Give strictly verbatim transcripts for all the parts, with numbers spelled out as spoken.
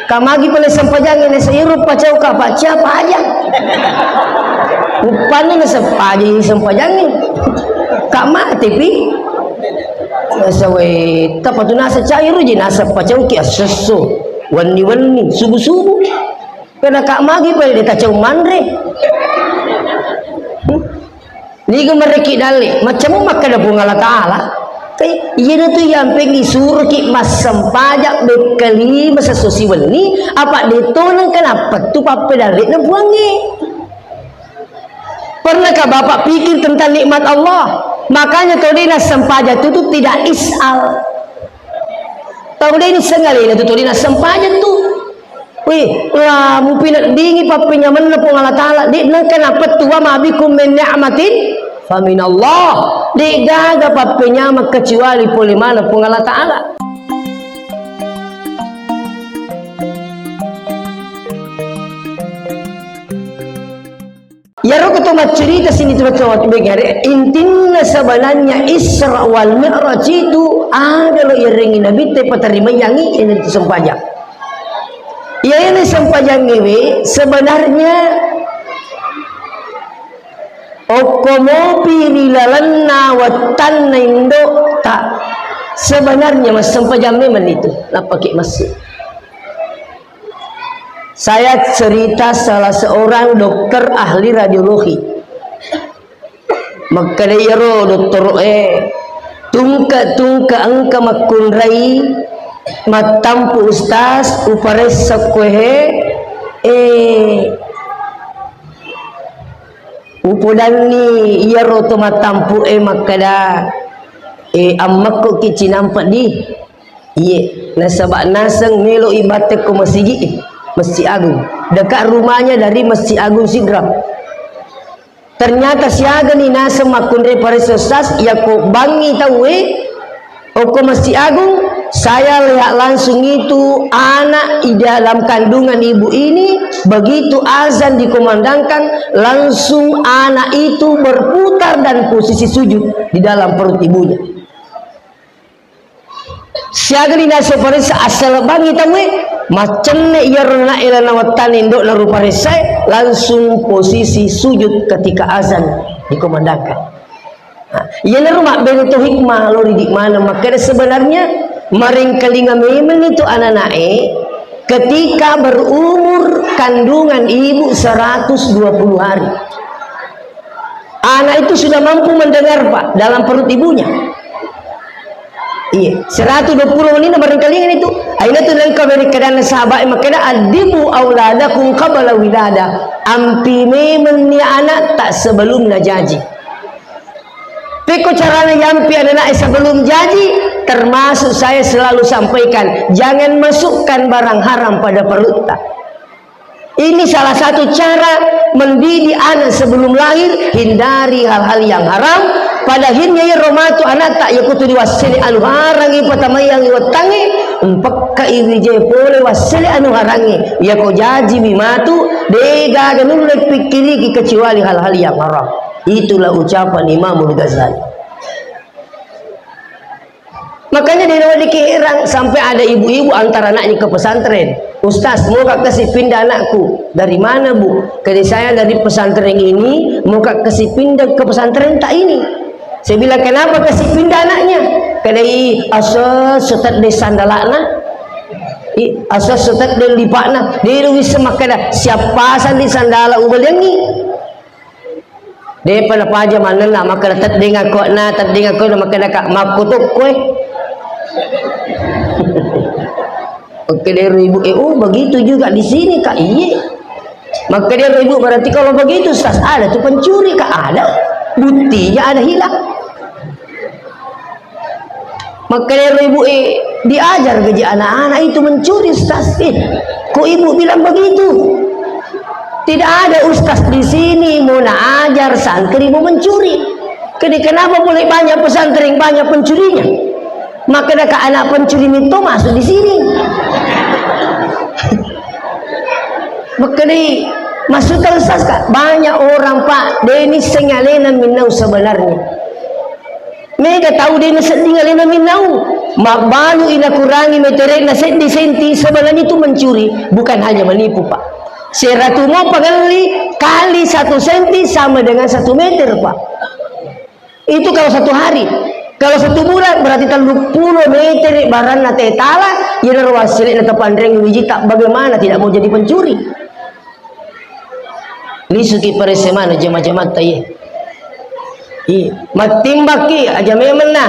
Ka magi pale sempajangnge, nasa iro pacau ka pacia pajang. Uppanna nasa paja sempajangnge. Ka mate pi. Nasa we, tapatu nasa cairu ji nasa pacau ki assesso. Wenni-wenni, subuh-subuh. Kena ka magi pale de tacau manre. Niga mereki dalle, macam makkeda Puang Allah Ta'ala. Eh, iyana tu yampeng isuroki massempajang bekka lima sesso siwenni, apa de to nengka nappettu pappedalle na Puangnge. Pernahkah Bapak pikir tentang nikmat Allah? Makanya tau de nassempajang tu, tu tidak isal. Tau de nisseng alena tu tau de nassempajang tu. Wih, la mupineddingi pappenyamenna Puang Allah Ta'ala, de nengka napettu, wa ma bikum min ni'matin faminallah. De gaga pappenyameng kecuali pole maneng Puang Allah Ta'ala. Iyaro ko to maccurita sini tu betul waktu begare, intinna sebenarnya Isra wal Mi'raj itu ada lo iyarengi Nabi te paterimayangi ini tu sempajang. Iya ini sempajang ini sebenarnya okko mopi ri lalenna wettanna indo ta sebenarnya massempajang memang itu napake masjid. Saya cerita salah seorang dokter ahli radiologi. Makkeda iyaro dottoro'e, "Tungke-tungke engka makkunrai mattampu Ustaz, uparessa koe he." Eh, upodanni iyaro to mattampu'e makkeda, "Eh, ammekko ki cinampe di." Iye, nasaba naseng melo ibatte ko masigi, Masjid Agung. Dekat rumahnya dari Masjid Agung Sidrap. Ternyata siagani naseng makkunrai paressa Ustaz, yako bangi tauwe, okko Masjid Agung, saya lihat langsung itu anak di dalam kandungan ibu ini, begitu azan dikumandangkan, langsung anak itu berputar dan posisi sujud di dalam perut ibunya. Siaga ni naso paressa assalebbangi tauwe, maccenne iyaro nanae lana wattana indo'na ruparessae, langsung posisi sujud ketika azan dikumandangkan. Nah, iyanaro mabbene to hikmah lo ri di mana makkeda sebenarnya maringkalinga memang itu ananae ketika berumur kandungan ibu seratus dua puluh hari. Anak itu sudah mampu mendengar, Pak, dalam perut ibunya. Iya, seratus dua puluh menit na barangkalingan itu. Aina tu nengka beri keadaan sahabat makkeda, "Addibu auladakum qabla wilada." Ampi memang ni anak tak sebelum najaji. Pekko carana yampi anak sebelum jaji, termasuk saya selalu sampaikan, jangan masukkan barang haram pada perutnya. Ini salah satu cara mendidik anak sebelum lahir, hindari hal-hal yang haram. Pada akhirnya iyaro matu anatta, iya kutu diwassele anu harangi, patamayangi wettangnge, mpekka iwije pole wassele anu harangi. Iyako jaji mi matu, de gaga nulle pikkiriki kecuali hal-hal yang haram. Itulah ucapan Imamul Ghazali. Makanya dia nawa dikirang sampai ada ibu-ibu antar anaknya ke pesantren. "Ustaz, mau kak kasih pindah anakku?" "Dari mana, Bu?" "Kata saya dari pesantren ini, mau kak kasih pindah ke pesantren tak ini." Saya bilang, "Kenapa kasih pindah anaknya?" Kata, "Ih, asa setet di sandalakna. Ih, asa setet di lipakna." Dia itu bisa makan dah, "Siapa sandi sandala ubaliangi?" Depa napaja manenna, makkeda, "Teddeng akko'na, teddeng akko'na," makkeda, "Kak, makkutukku, eh." Makkedaro ibu, "Eh, oh, begitu juga di sini, Kak." "Iye." Makkedaro ibu, "Berarti kalau begitu, Ustaz, ada tuh pencuri, Kak?" "Ada. Buktinya ada hilang." Makkedaro ibu, eh, diajar gaji anak-anak itu mencuri, Ustaz. Eh, kok ibu bilang begitu? Tidak ada ustaz di sini mau naajar santri mau mencuri. Jadi kenapa boleh banyak pesantren, banyak pencurinya? Maka dekat anak pencuri itu masuk di sini. Maka di, maksudnya ustaz, Kak, banyak orang, Pak, deni sengalena minau sebenarnya. Mega tau de' nasedding alena minnau. Mabbalu inakurangi metere'na seddi senti, sebenarnya itu mencuri, bukan hanya menipu, Pak. Seratu mo pangelli kali satu senti sama dengan satu meter, Pak. Itu kalau satu hari. Kalau satu bulan berarti tellu pulo meter baranna tetala, yenaro wassele'na tapanreng wijita, bagaimana tidak mau jadi pencuri? Lisuki paresemana jama-jamatta, iye. Iye. Mattimbakki, aja memenna.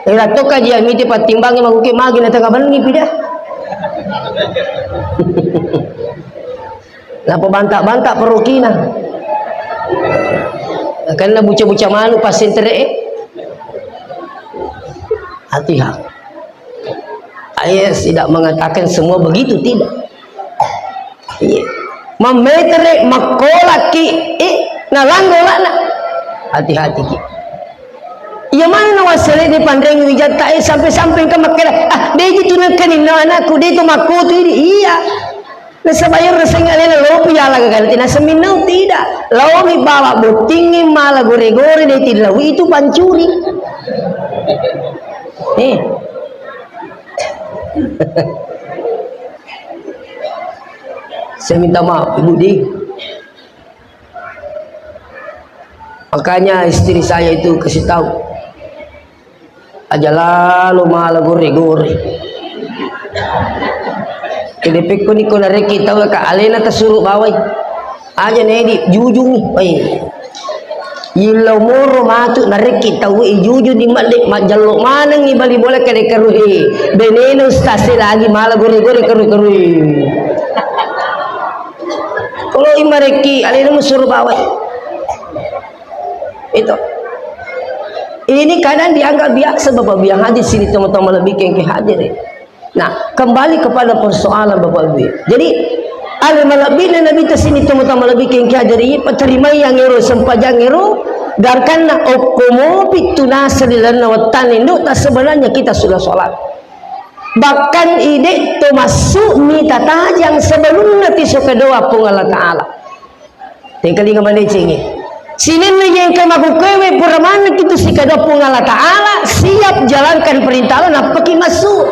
Ira tokka jia miti pattimbangi makuki magi na tengah benni pida. Napa banta-banta perukina. Karena buca-buca manu pasentere e. Hati-hati. Saya tidak mengatakan semua begitu, tidak. Iya. Mammetere, makkolaki, eh, nalanggolana. Hati-hati ki. Iya mana na wassele ni panreng wijatta, eh, sampai-sampai ke makkeda, ah, de' itu nakkaninna anakku, de' itu makkutu ini. Iya. Nasaba iyaro seng alena lopi yala gaganti naseminnau tidak. Laomi bawa bottingi mala gore-gore de' tillaui itu pancuri. Eh. Saya minta maaf, Ibu Di. Makanya istri saya itu kasih tahu, aja lalo mala gore-gore. Kedepekko niko narekki tau ka alena tasuru bawai. Aja nedi jujungi. Wai. Yillau moro matu narekki tau ijujuni madde majjallo manengi bali bola kade karuhe. Benena ustaz lagi mala gore-gore karu-karu. Kalau imarekki alena musuru bawai. Itu. Ini kadang dianggap biasa Bapak biang hadir sini teman-teman lebih kengke hadir ya. Nah, kembali kepada persoalan Bapak Ibu. Jadi, ale malebbina Nabi ta sini teman-teman lebih kengke hadir ini, paterimai yang ero, sempajang ero, gangkanna okko mopi tu nasa di lalenna wettanna indo, tak sebenarnya kita sudah sholat. Bahkan ide to masuk mita tajang sebelumnya tisu kedua pun Allah Ta'ala. Tengkalinga madecengngi. Sininna yengka makukkewe pura maneng itu sikadua Puang Allah Ta'ala, siap jalankan perintah Allah, nappaki masuk.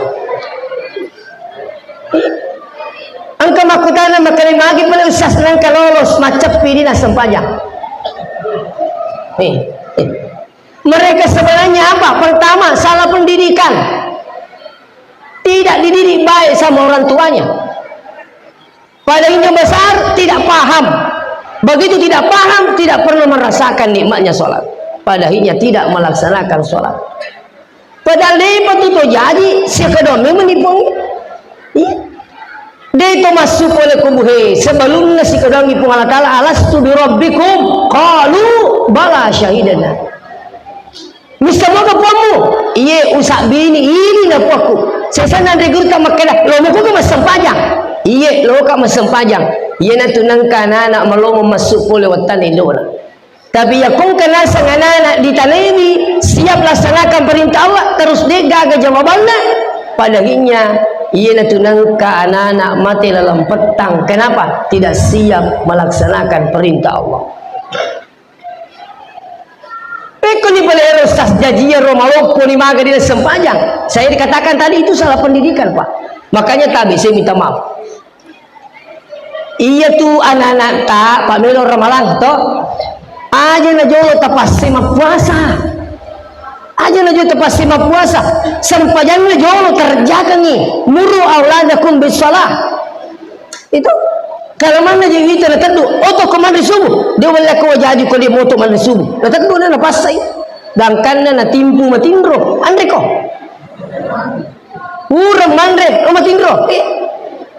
Engka makkutana makkeda magi pale ustaz nengka lolos, macceppi di nassempajang. Eh, eh. Mereka sebenarnya apa? Pertama, salah pendidikan. Tidak dididik baik sama orang tuanya. Pada akhirnya besar, tidak paham. Begitu tidak paham, tidak pernah merasakan nikmatnya sholat. Pada akhirnya tidak melaksanakan sholat. Padahal de' patuto jaji, sekedar memang nipuang. Iya. De' to masuk oleh kubuhe, sebelumnya sikedangi Puang Allah Ta'ala, "Alastu bi rabbikum?" Qalu, "Bala syahidana." Missa moga puammu? Iye, usabbini, ini na puakku. Sesana anre gurutta makkeda, lo muko ga massempajang? Iye, loka massempajang. Iyanatu nengka anak-anak malomo massu pole wettanna indona. Tapi yakko engka naseng anak-anak ditanemi, siap laksanakan perintah Allah, terus de' gaga jawabanna, pada akhirnya iyanatu nengka anak-anak mate lalang pettang. Kenapa? Tidak siap melaksanakan perintah Allah. Pekko ni pale ero ustaz jajia ro maloppo ni maga di sempajang. Saya dikatakan tadi itu salah pendidikan, Pak. Makanya tabe saya minta maaf. Iya tu anak-anak ta pamelo ramalang to. Aja na jolo tapasse mappuasa. Aja na jolo tapasse mappuasa. Sempajanna jolo terjakangi. Muru auladakum bis shalah. Itu kalau manna je wita na teddu, oto ko manre subuh, de wella ko jaji ko de moto manre subuh. Na teddu na napassai. Gangkanna na timpu matinro, anre ko. Urang manre, o matinro. Eh,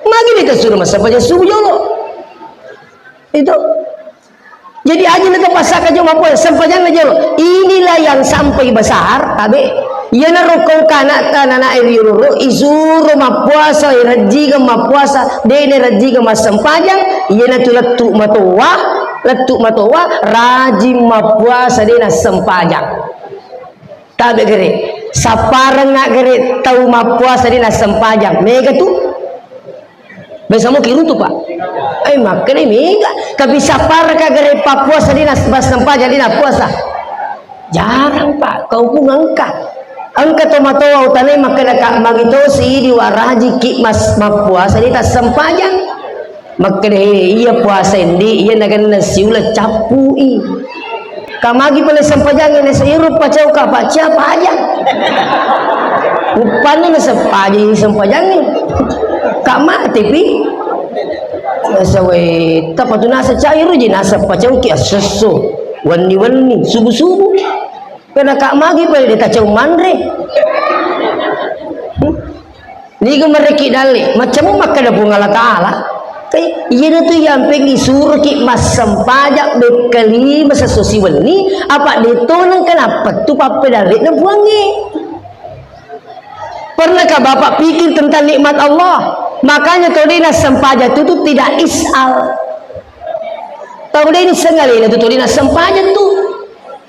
magi ni tasuro massempajang subuh jolo. Itu. Jadi aja na tapassaka jolo mappuasa, sempajanna jolo. Inilah yang sampai besar, tabe. Iyanaro kau kana ta nana e wiroro, isuro mappuasa, irajjingeng mappuasa, de' na irajjingeng massempajang, iyanatu lettu matoa, lettu matoa, rajing mappuasa de' nassempajang. Tabe gere, sapparengnga gere tau mappuasa de' nassempajang, mega tu. Biasa mo kirutu, Pak. Eh, makkedai mega. Tapi sapparaka gere pappuasa de' nas-, massempajang de' nappuasa. Jarang, Pak, kau pun engka. Engka to matoa utanai makkeda, "Kak, magi to sidi waraji ki mas-, mappuasa di tassempajang." Makkeda, "He, iya puasa endi, iya naganna siula cappui." Ka magi pale sempajang ini seiru pacau ka pacia paja. Uppanna nasempaja sempajangi. Ka mate pi. Nasawe, tapatu nasa cairu ji nasa pacau ki assesso. Wenni-wenni, subuh-subuh. Kena ka magi pale de tacau manre. Niga mereki dalle, macam makkeda Puang Allah Ta'ala. Kai, iyana tu yampengi suruki massempajang bekkalima sesso siwenni, apa de to nengka nappettu pappedallena Puangnge. Pernahkah Bapak pikir tentang nikmat Allah? Makanya tau de nassempajang tu, tu tidak isal. Tau de nissengalena tu tau de nassempajang tu.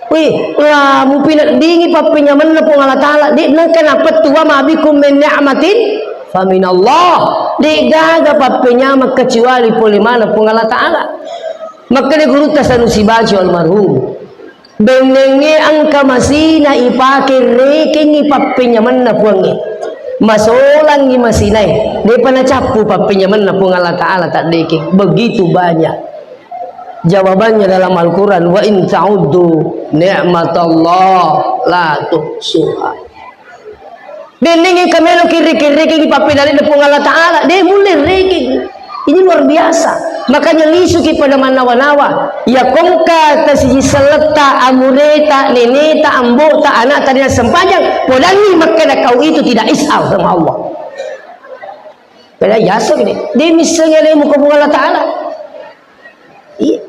Wih, la mupineddingi pappenyamenna Puang Allah Ta'ala. De nengka napettu, "Wa ma bikum min ni'matin faminallah." De gaga pappenyameng kecuali pole maneng Puang Allah Ta'ala. Makkeda gurutta Sanusi Baco almarhum, "Bennengnge engka masina ipake rekengngi pappenyamenna Puangnge. Masolangngi masinae, depa nacappu pappenyamenna Puang Allah Ta'ala taddeke. Begitu banyak." Jawabannya dalam Al-Quran, "Wa in ta'uddu ni'matallah la tuhsuha." Dennengngi kamelo kirri-kirri ki pappedalle Puang Allah Ta'ala, de mulle rekeng. Ini luar biasa. Makanya lisuki pada manawa-nawa. Ya kongka tasiji selletta, amureta, neneta, ambota, anak tadi sempajang. Podangi makkeda kau itu tidak isal sama Allah. Pada yaso gini. De missengngi alemu ko Puang Allah Ta'ala. Iya.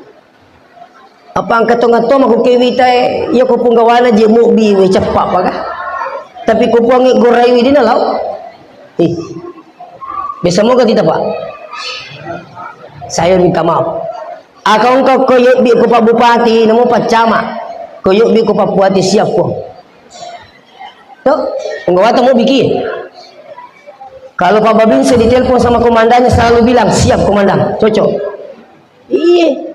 Apa engka tongatto mako kewitae, iya ko punggawana je mobbi we ceppa paga. Tapi ko Puangnge goraiwi dina lao. Ih. Biasa moga kita, Pak. Saya minta maaf. Aka engka ko yobbi ko Pak Bupati, namo Pak Camat. Ko yobbi ko Pak Bupati siap ko. Tuh, punggawata mobbiki. Kalau Pak Babinsa ditelepon sama komandannya selalu bilang, "Siap, Komandan." Cocok. Iya.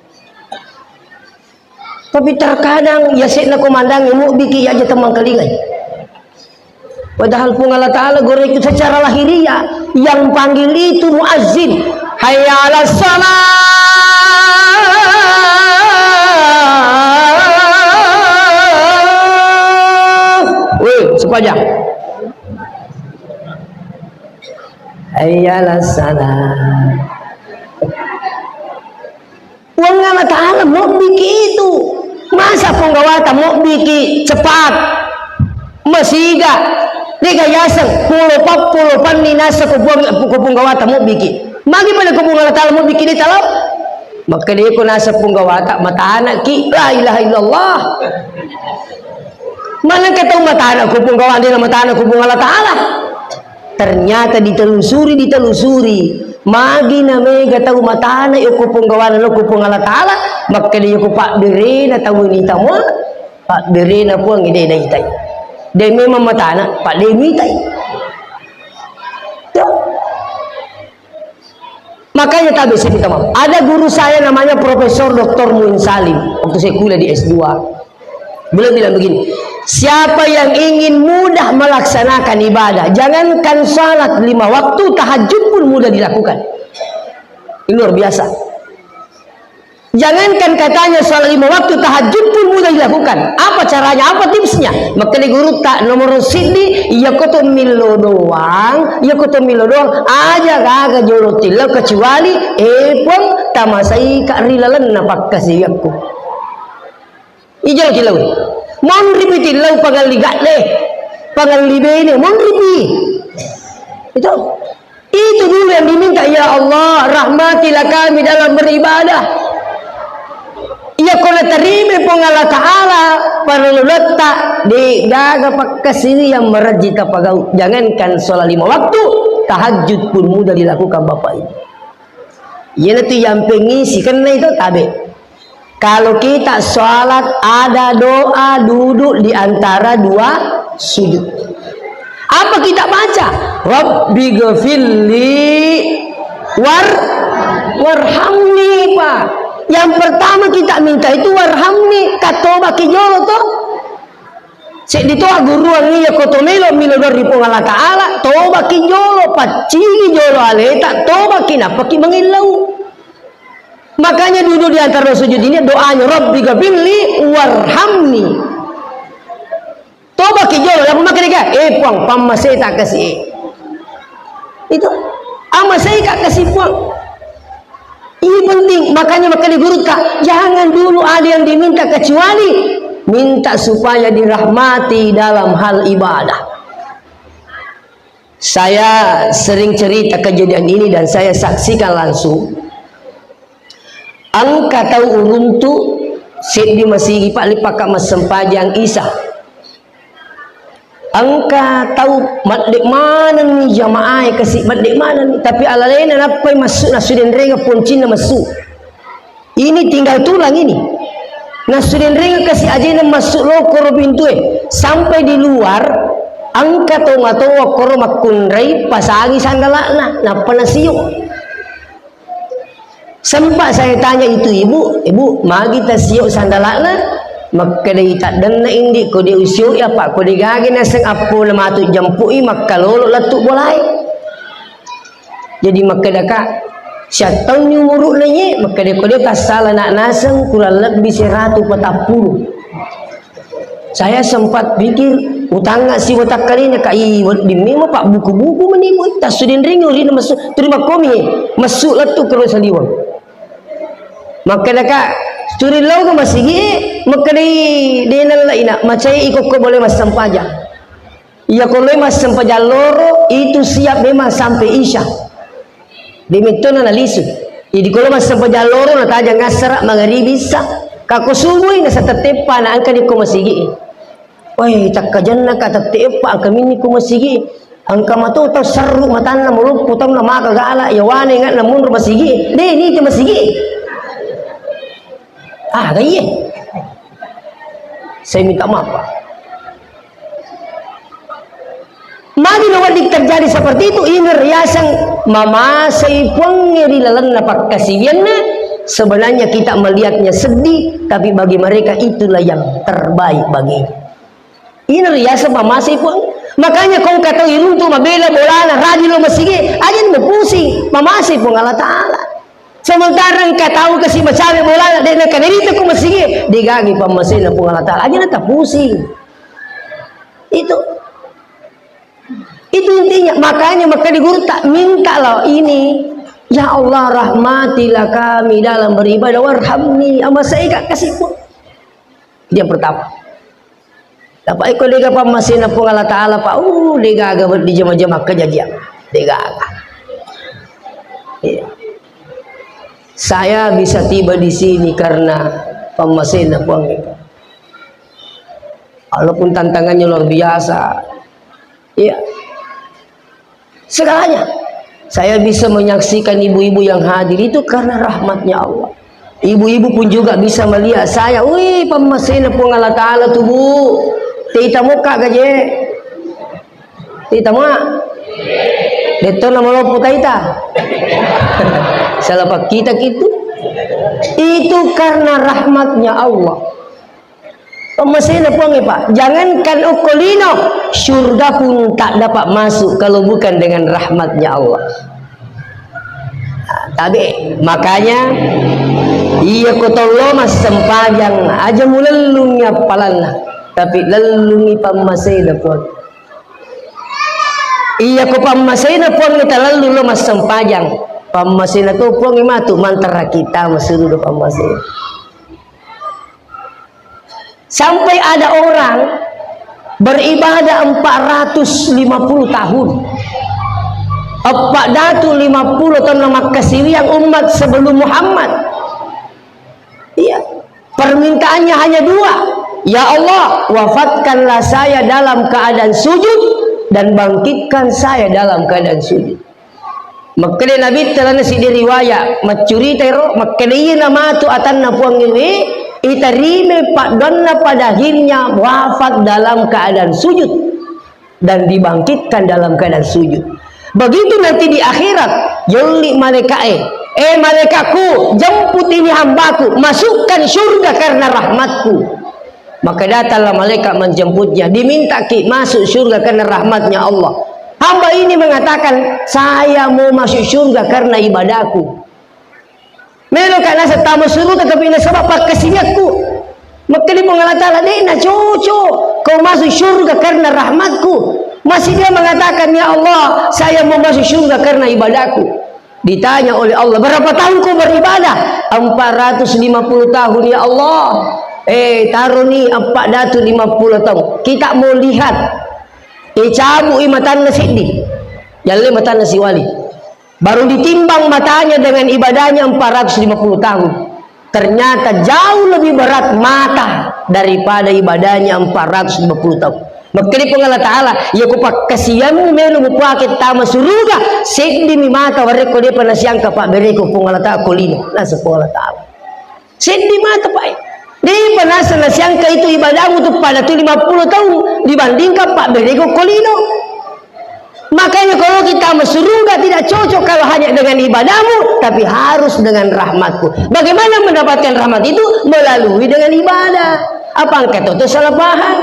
Tapi terkadang ya sekna komandan mobbiki ya aja temang kelingai. Padahal Puang Allah Ta'ala goreng itu secara lahiriah, yang panggil itu muazzin. Hayya 'alas shalah. Weh, sepanjang. Hayya 'alas shalah. Puang Allah Ta'ala mobbiki itu. Masa punggawata mobbiki cepat? Masiga. Dega yaseng. Pulo pappulo panni nasa ko puang, ko punggawata mobbiki. Magi pada ko Puang Allah Ta'ala mobbiki di talau? Maka dia ko nasa punggawata matanaki. La ilaha illallah. Mana ketau matana ko punggawata, dia matana ko Puang Allah Ta'ala. Ternyata ditelusuri, ditelusuri. Magi na mega tau matana yoko punggawana loko Puang Allah Ta'ala, makkeda yoko pabberena tau ini tamo, pabberena Puang ide daitai. De memang matana, pak de mitai. Tuh. Makanya tabe saya minta maaf. Ada guru saya namanya Profesor Doktor Muin Salim waktu saya kuliah di S dua. Beliau bilang begini, "Siapa yang ingin mudah melaksanakan ibadah, jangankan salat lima waktu, tahajud pun mudah dilakukan." Ini luar biasa. Jangankan katanya salat lima waktu, tahajud pun mudah dilakukan. Apa caranya? Apa tipsnya? Makkeda guru tak nomor sidi, iya koto millo doang, iya koto millo doang, aja gaga jolo tillau kecuali, eh, Puang, tamasai ka ri lalenna pakkasiwiakku. Ijolo tillau. Monripi tillau pangalli gadde, pangalli bene, monripi. Itu. Itu dulu yang diminta, "Ya Allah, rahmatilah kami dalam beribadah." Iya ko naterima Puang Allah Ta'ala, parellu letta, de gaga pakkasiri yang merajin tapagau. Jangankan sholat lima waktu, tahajud pun mudah dilakukan Bapak Ibu. Iyanatu yang pengisi, kenna itu tabe. Kalau kita sholat, ada doa duduk di antara dua sujud. Apa kita baca? "Rabbi gfirli war-, warhamni," Pak. Yang pertama kita minta itu warhamni, katoba ki jolo toh. Seddi to agguruang iya ko to melo milo dari Puang Allah Ta'ala, tobaki jolo, paccingi jolo aleta, tobaki nappaki mangellau. Makanya dulu di antara sujud ini doanya, "Rabbi gafirli warhamni." Tobaki jolo, lalu makkeda, "Eh, Puang, pammaseta kasi." Itu, "Ammaseka kasi, Puang." Ini penting, makanya makkeda gurutta, jangan dulu ada yang diminta kecuali minta supaya dirahmati dalam hal ibadah. Saya sering cerita kejadian ini dan saya saksikan langsung. Engka tau uruntu seddi masigi, Pak, lipaka massempajang Isa. Engka tau madde manenni jamaah kasi, madde manenni, tapi alalena nappai massu, nassu denrega poncinna massu. Ini tinggal tulang ini. Nassu denrega kasi ajena massu lokoro pintue. Sampai di luar, engka tongatoa koro makkunrai pasangi sandala'na, nappa nasio. Sempat saya tanya itu ibu, "Ibu, magi tasio sandala'na?" Makkedai, "Taddenna indi, ko de usio apa, ko de gage naseng appo na matu jempui makkalolo lettu bolae." Jadi makkedaka, "Siattaunni umuru'na ye?" Makkeda, "Ko de tassala nak naseng kurang lebbi seratu patappulo." Saya sempat pikir, utangnga siwa takkalena, ka, "Ih, wedding memang, Pak, buku-buku menimu, tassu denrengi urina massu, terima komi, massu lettu kero saliweng." Makkeda, "Kak, turi lao ke masigi?" Makkedai, "De nalla ina, macai iko ko boleh massempajang." Iya ko loi massempajang loro, itu siap memang sampai Isya. Demettona nalisu. Jadi, kalau massempajang loro, natajang ngassara, mangaribi, Isya. Kako subui, nasa tetteppa, na engka di ko masigi. Woi, takkajanna ka tetteppa, engka minni ko masigi. Engka mato tau serru matanna, maloppo tau na maka gala, yawane ngat na munro masigi. De, ni ke masigi. Ah, kaiye. Saya minta maaf, Pak. Magi nawedding terjadi seperti itu, ini riaseng mamasei Puangnge ri lalenna pakkasiwianna. Sebenarnya kita melihatnya sedih, tapi bagi mereka itulah yang terbaik baginya. Ini riaseng mamasei Puang. Makanya kau kata iruntu mabela bolana, rajin lo masigi, aja pusing, mamasei Puang Allah Ta'ala. Sementara engka tau kasi macawe bolana, de nengka derita ko masigi, degagi pammasena Puang Allah Ta'ala. Aja nata pusing. Itu. Itu intinya. Makanya maka di guru tak minta lo ini. Ya Allah, rahmatilah kami dalam beribadah, warhamni. Amasai ka kasi Puang. Dia pertama. Dapat iko dega pammasena Puang Allah Ta'ala, Pak. Uh, dega aga di jama-jama kejadian. Dega aga. Iya. Saya bisa tiba di sini karena pammasena Puang itu. Walaupun tantangannya luar biasa. Iya. Segalanya. Saya bisa menyaksikan ibu-ibu yang hadir itu karena rahmatnya Allah. Ibu-ibu pun juga bisa melihat saya, "Wih, pammasena Puang Allah Ta'ala tu, Bu. Tita muka gaje. Tita mua. Detto nama lopu taita." Salah pak kita gitu. Itu karena rahmatnya Allah. Pammasena Puang, Pak. Jangankan okko lino, surga pun tak dapat masuk kalau bukan dengan rahmatnya Allah. Nah, tapi makanya, iya ko tollo massempajang, aja mulellungi appalanna, tapi lellungi pammasena Puang. Iya ko pammasena Puang, talellu lo massempajang. Pammasena to Puang matu mantara kita masuru do pammasena. Sampai ada orang beribadah empat ratus lima puluh tahun. Empat ratus lima puluh tahun makkasiwiang umat sebelum Muhammad. Iya. Permintaannya hanya dua. Ya Allah, wafatkanlah saya dalam keadaan sujud dan bangkitkan saya dalam keadaan sujud. Makkeda Nabi, tellana siddi riwayat, maccurita ero, makkeda iyana matu atanna Puangnge, itarimai paddoanna pada akhirnya wafat dalam keadaan sujud dan dibangkitkan dalam keadaan sujud. Begitu nanti di akhirat, yolli malaika'e, "Eh malaikatku, jemput ini hambaku, masukkan surga karena rahmatku." Maka datanglah malaikat menjemputnya, dimintaki masuk surga karena rahmatnya Allah. Hamba ini mengatakan, "Saya mau masuk surga karena ibadahku." Meloka naseng tama surga, tapi nasaba pakkasiwiakku. Makkeda Puang Allah Ta'ala, "De'na cocok kau masuk surga karena rahmatku." Masih dia mengatakan, "Ya Allah, saya mau masuk surga karena ibadahku." Ditanya oleh Allah, "Berapa tahun kau beribadah?" "Empat ratus lima puluh tahun, ya Allah." "Eh, taroni empat ratus lima puluh tahun. Kita mau lihat." Eh, cabui matanna seddi. Jalle matanna siwali. Baru ditimbang matanya dengan ibadahnya empat ratus lima puluh tahun. Ternyata jauh lebih berat mata daripada ibadahnya empat ratus lima puluh tahun. Makkeda Puang Allah Ta'ala, "Iya ko pakkasiwiammu melo mupake tama suruga, seddimi mata warekko depa nasiangka pabbereko Puang Allah Ta'ala ko lino." Naseng Puang Allah Ta'ala. Seddi mata, Pak. Depa naseng nasiangka itu ibadahmu tu pada tu lima puluh tahun dibandingkan pabbereko ko lino. Makanya kalau kita masuk surga tidak cocok kalau hanya dengan ibadahmu, tapi harus dengan rahmatku. Bagaimana mendapatkan rahmat itu? Melalui dengan ibadah. Apa engka toto salah paham?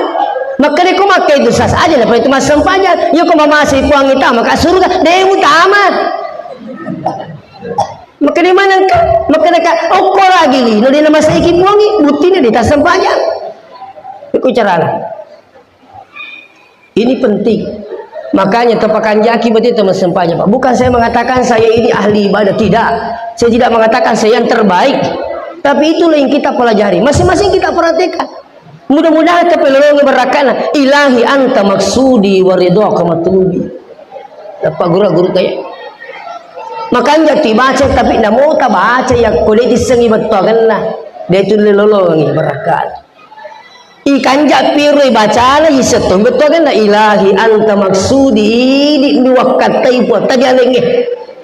Makkeda ko makka itu sah aja, apa itu massempajang? Ya ko mamasei Puang ita maka surga, demu tama. Makkeda manengka, makkeda ka, okko lagi lino de namaseiki Puangi, buttini de tassempajang. Iku carana. Ini penting. Makanya tapakanjaki betul teman sempajang, Pak. Bukan saya mengatakan saya ini ahli ibadah, tidak. Saya tidak mengatakan saya yang terbaik. Tapi itulah yang kita pelajari. Masing-masing kita perhatikan. Mudah-mudahan tapelolongi barakana. "Ilahi anta maksudi wa ridhaka matlubi." Apa guru-guru kayak. Makanya dibaca, tapi namo tabaca yakko de tissengi bettuangenna. De tulle lolongi barakana. Ikanja piro ibacana, isetto bettuangenna, "Ilahi anta maksudi," idi mi wakkattai Puang, tania lengnge.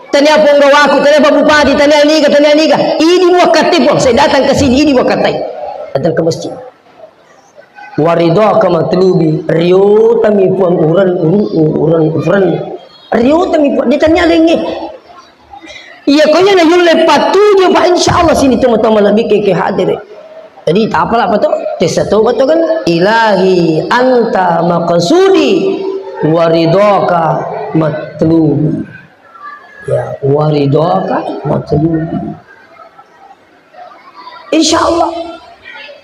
Tania ponggawaku, tania Pak Bupati, tania niga, tania niga. Idi mi wakkattai Puang, saya datang ke sini, idi mi wakkattai. Datang ke masjid. "Wa ridhaka matlubi," riotami Puang uren, uren, uren, uren. Riotami Puang, ditania lengnge. Iya, ko iya na yulle pattuju, Pak, insya Allah sini toma-toma lebih ke, ke hadir. Jadi, tak apalah, apa tuh? Tes satu, apa tuh kan? "Ilahi anta maqsudi wa ridhaka matlubi." Ya, "wa ridhaka matlubi." Insya Allah.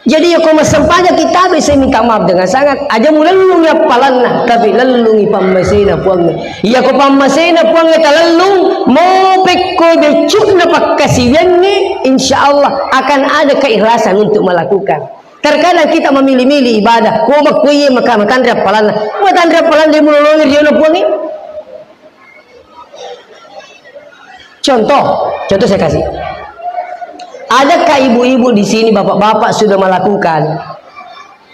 Jadi, ya, ko massempajang kita bisa minta maaf dengan sangat. Aja mulellungi appalanna, tapi lellungi pammasena Puangnge. Iya, ko pammasena Puangnge talellung, mopekko beccukna pakkasiwiangnge, insya Allah akan ada keikhlasan untuk melakukan. Terkadang kita memilih-milih ibadah, ko makkuiye maka matanre appalanna. Matanre appalanna de mulolongi riona Puangnge. Contoh, contoh saya kasih. Adakah ibu-ibu di sini, bapak-bapak sudah melakukan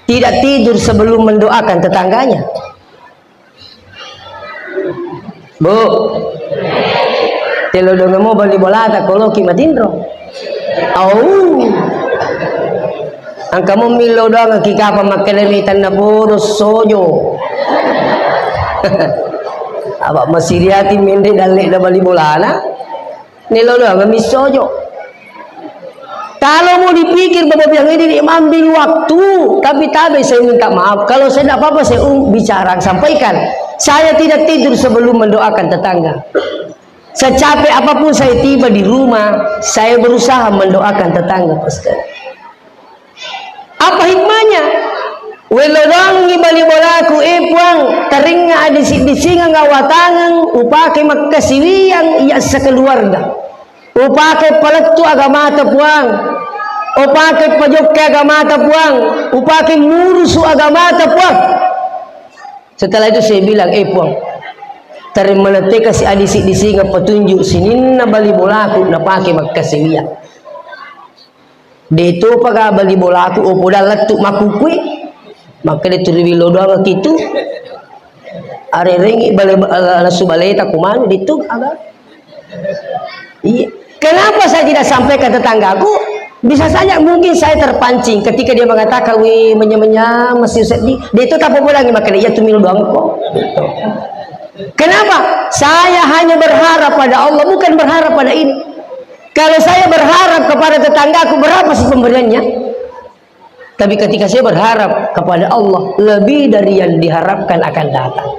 tidak tidur sebelum mendoakan tetangganya? Bu, telo dongemo bali bolata koloki matinro. Au. Engka mo millau doang ki kapang makkedami tanna bodo sojo. Apa masiriati menre dalle da bali bolana. Nelo doang mi sojo. Kalau mau dipikir, Bapak Biang ini mambil waktu, tapi tabe saya minta maaf. Kalau saya tidak apa-apa, saya um, bicara, sampaikan. Saya tidak tidur sebelum mendoakan tetangga. Secapek apapun saya tiba di rumah, saya berusaha mendoakan tetangga, Pak Ustaz. Apa hikmahnya? Welodongi bali bolaku, eh Puang, taringa adisi-disingeng awatangeng, upake makkasiwiang iya sekeluarga. Upake palettu agamata Puang. Upake pajokke agamata Puang. Upake murusu agamata Puang. Setelah itu saya bilang, eh Puang, tarimma natteka si adisi-disingeng petunjuk sininna bali bolaku napake makkasiwiang. Deto paga bali bolaku, oh, poda lettu makkukui. Makkeda turiwi lodoang kitu. Arerengi bale, eh, lesu baleta kumanu ditu aga. Iya. Kenapa saya tidak sampaikan tetanggaku? Bisa saja mungkin saya terpancing ketika dia mengatakan, "Wih, menya-menya, masih sedih." Deto tapopodangi makkeda, "Iya tu milo doang ko." Kenapa? Saya hanya berharap pada Allah, bukan berharap pada ini. Kalau saya berharap kepada tetanggaku, berapa sih pemberiannya? Tapi ketika saya berharap kepada Allah, lebih dari yang diharapkan akan datang.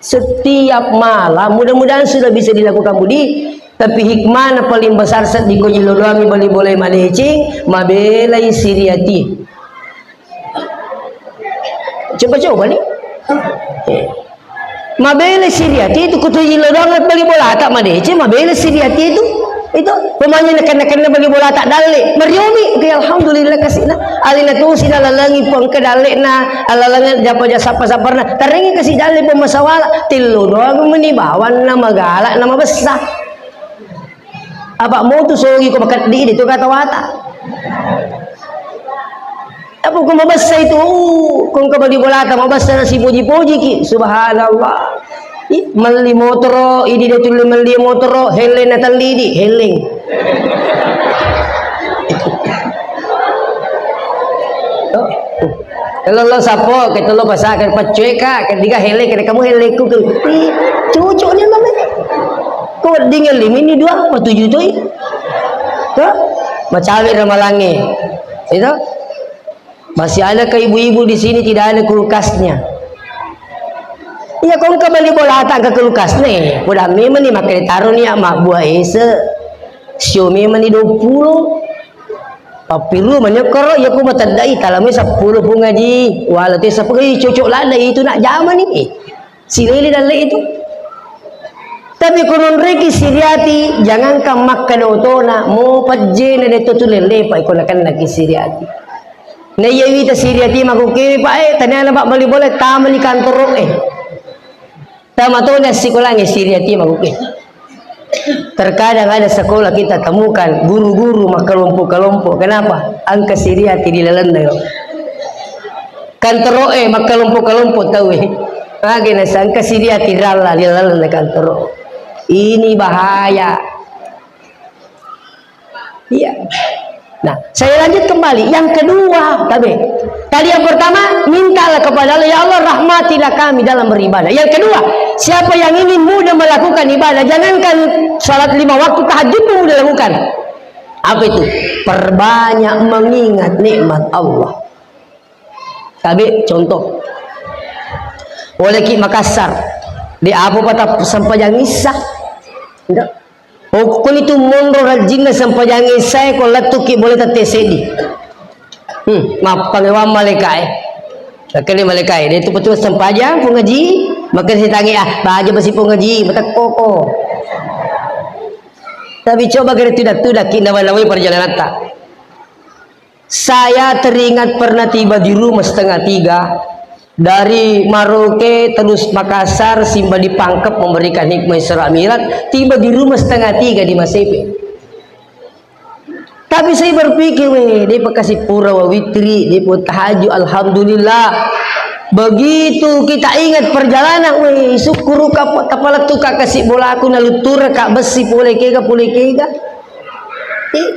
Setiap malam, mudah-mudahan sudah bisa dilakukan, Budi, tapi hikmahna paling besar seddi ko jillo doangi bali bola madeceng, mabelai siriati. Coba-coba nih. Eh. Mabele siriati itu, kutu jillo doang bali bolata madeceng, mabele siriati itu. Itu pemainnya neken-neken bali bolata dalle. Mariomi, oke, alhamdulillah kasihna. Alina tu sina lalangi pengke dalle na, alalangan japa jasa apa sabarna. Tarengi kasih dalle pemasawala. Tillo doang meni bawanna magala na mabessa. Apa mau tu sogi ko makeddi di tu kata wata. Apa ko mabessa itu, uh, ko engka bali bolata mabessa na sipoji-pojiki. Subhanallah. Ih, melli motoro, idi de tulle melli motoro, helleng na tellidi, helleng. Kalau lo sapo, kita lo pasaka, paccueka, ketiga hele, kena kamu heleku ke. Ih, cucuknya mana? Ko wedding lima ini dua, apa tujuh tuh? Tuh, macawe ramalange. Itu? Masih adakah ibu-ibu di sini tidak ada kulkasnya? Iya, kong ke bali bolata ke kulkas nih. Udah memang nih makai taruh nih ama buah ese. Sio memang nih dua puluh. Pappiru mani okkoro, iya ku mateddai, talamai seppulo Puang Aji, wala te seppulo, ih, cocok ladde itu nak jamani, eh, silele dalle itu. Tapi ko nonreki siriati, jangankan makkeda otona, mo pejjena de to tu lellepa iko nakennaki siriati. Na iya wita siriati makukewe, Pak, eh, taniana, Pak, bali bola, tamani kantoro, eh. Tama toni assikolangnge siriati makuke. Terkadang ada sekolah kita temukan guru-guru makkelompok-kelompok. Kenapa? Engka siriati di lalenna yo. Kantoro'e makkelompok-kelompok tauwe. Mage nasangka siriati ralla di lalenna kantoro. Ini bahaya. Iya. Nah, saya lanjut kembali. Yang kedua, tabe. Tadi yang pertama, mintalah kepada Allah, "Ya Allah, rahmatilah kami dalam beribadah." Yang kedua, siapa yang ingin mudah melakukan ibadah, jangankan salat lima waktu, tahajud pun mudah lakukan. Apa itu? Perbanyak mengingat nikmat Allah. Tabe, contoh. Boleh ki Makassar. Di apa patap sempajang Isya? Enggak. Pokokni tu monro rajinna sempajang Isya e, ko lettuki boleh tette seddi. Hmm, mappangewang malaikae. Nakkeda malaikae, de tu betul sempajang, Puang Aji, maka sitangi, ah, baja besi Puang Aji, matekko ko. Tapi coba kira tudak-tudak ki nawai-nawai perjalananta. Saya teringat pernah tiba di rumah setengah tiga, dari Maroke terus Makassar, simba di Pangkep memberikan hikmah Isra Mi'raj, tiba di rumah setengah tiga di Masepe. Tapi saya berpikir, weh, dia pun kasih pura wa witri, dia pun tahajud, alhamdulillah. Begitu kita ingat perjalanan, weh, syukur ka, tapala tu ka kasih bola aku, naluttura ka besi pole kega, pole kega. Eh,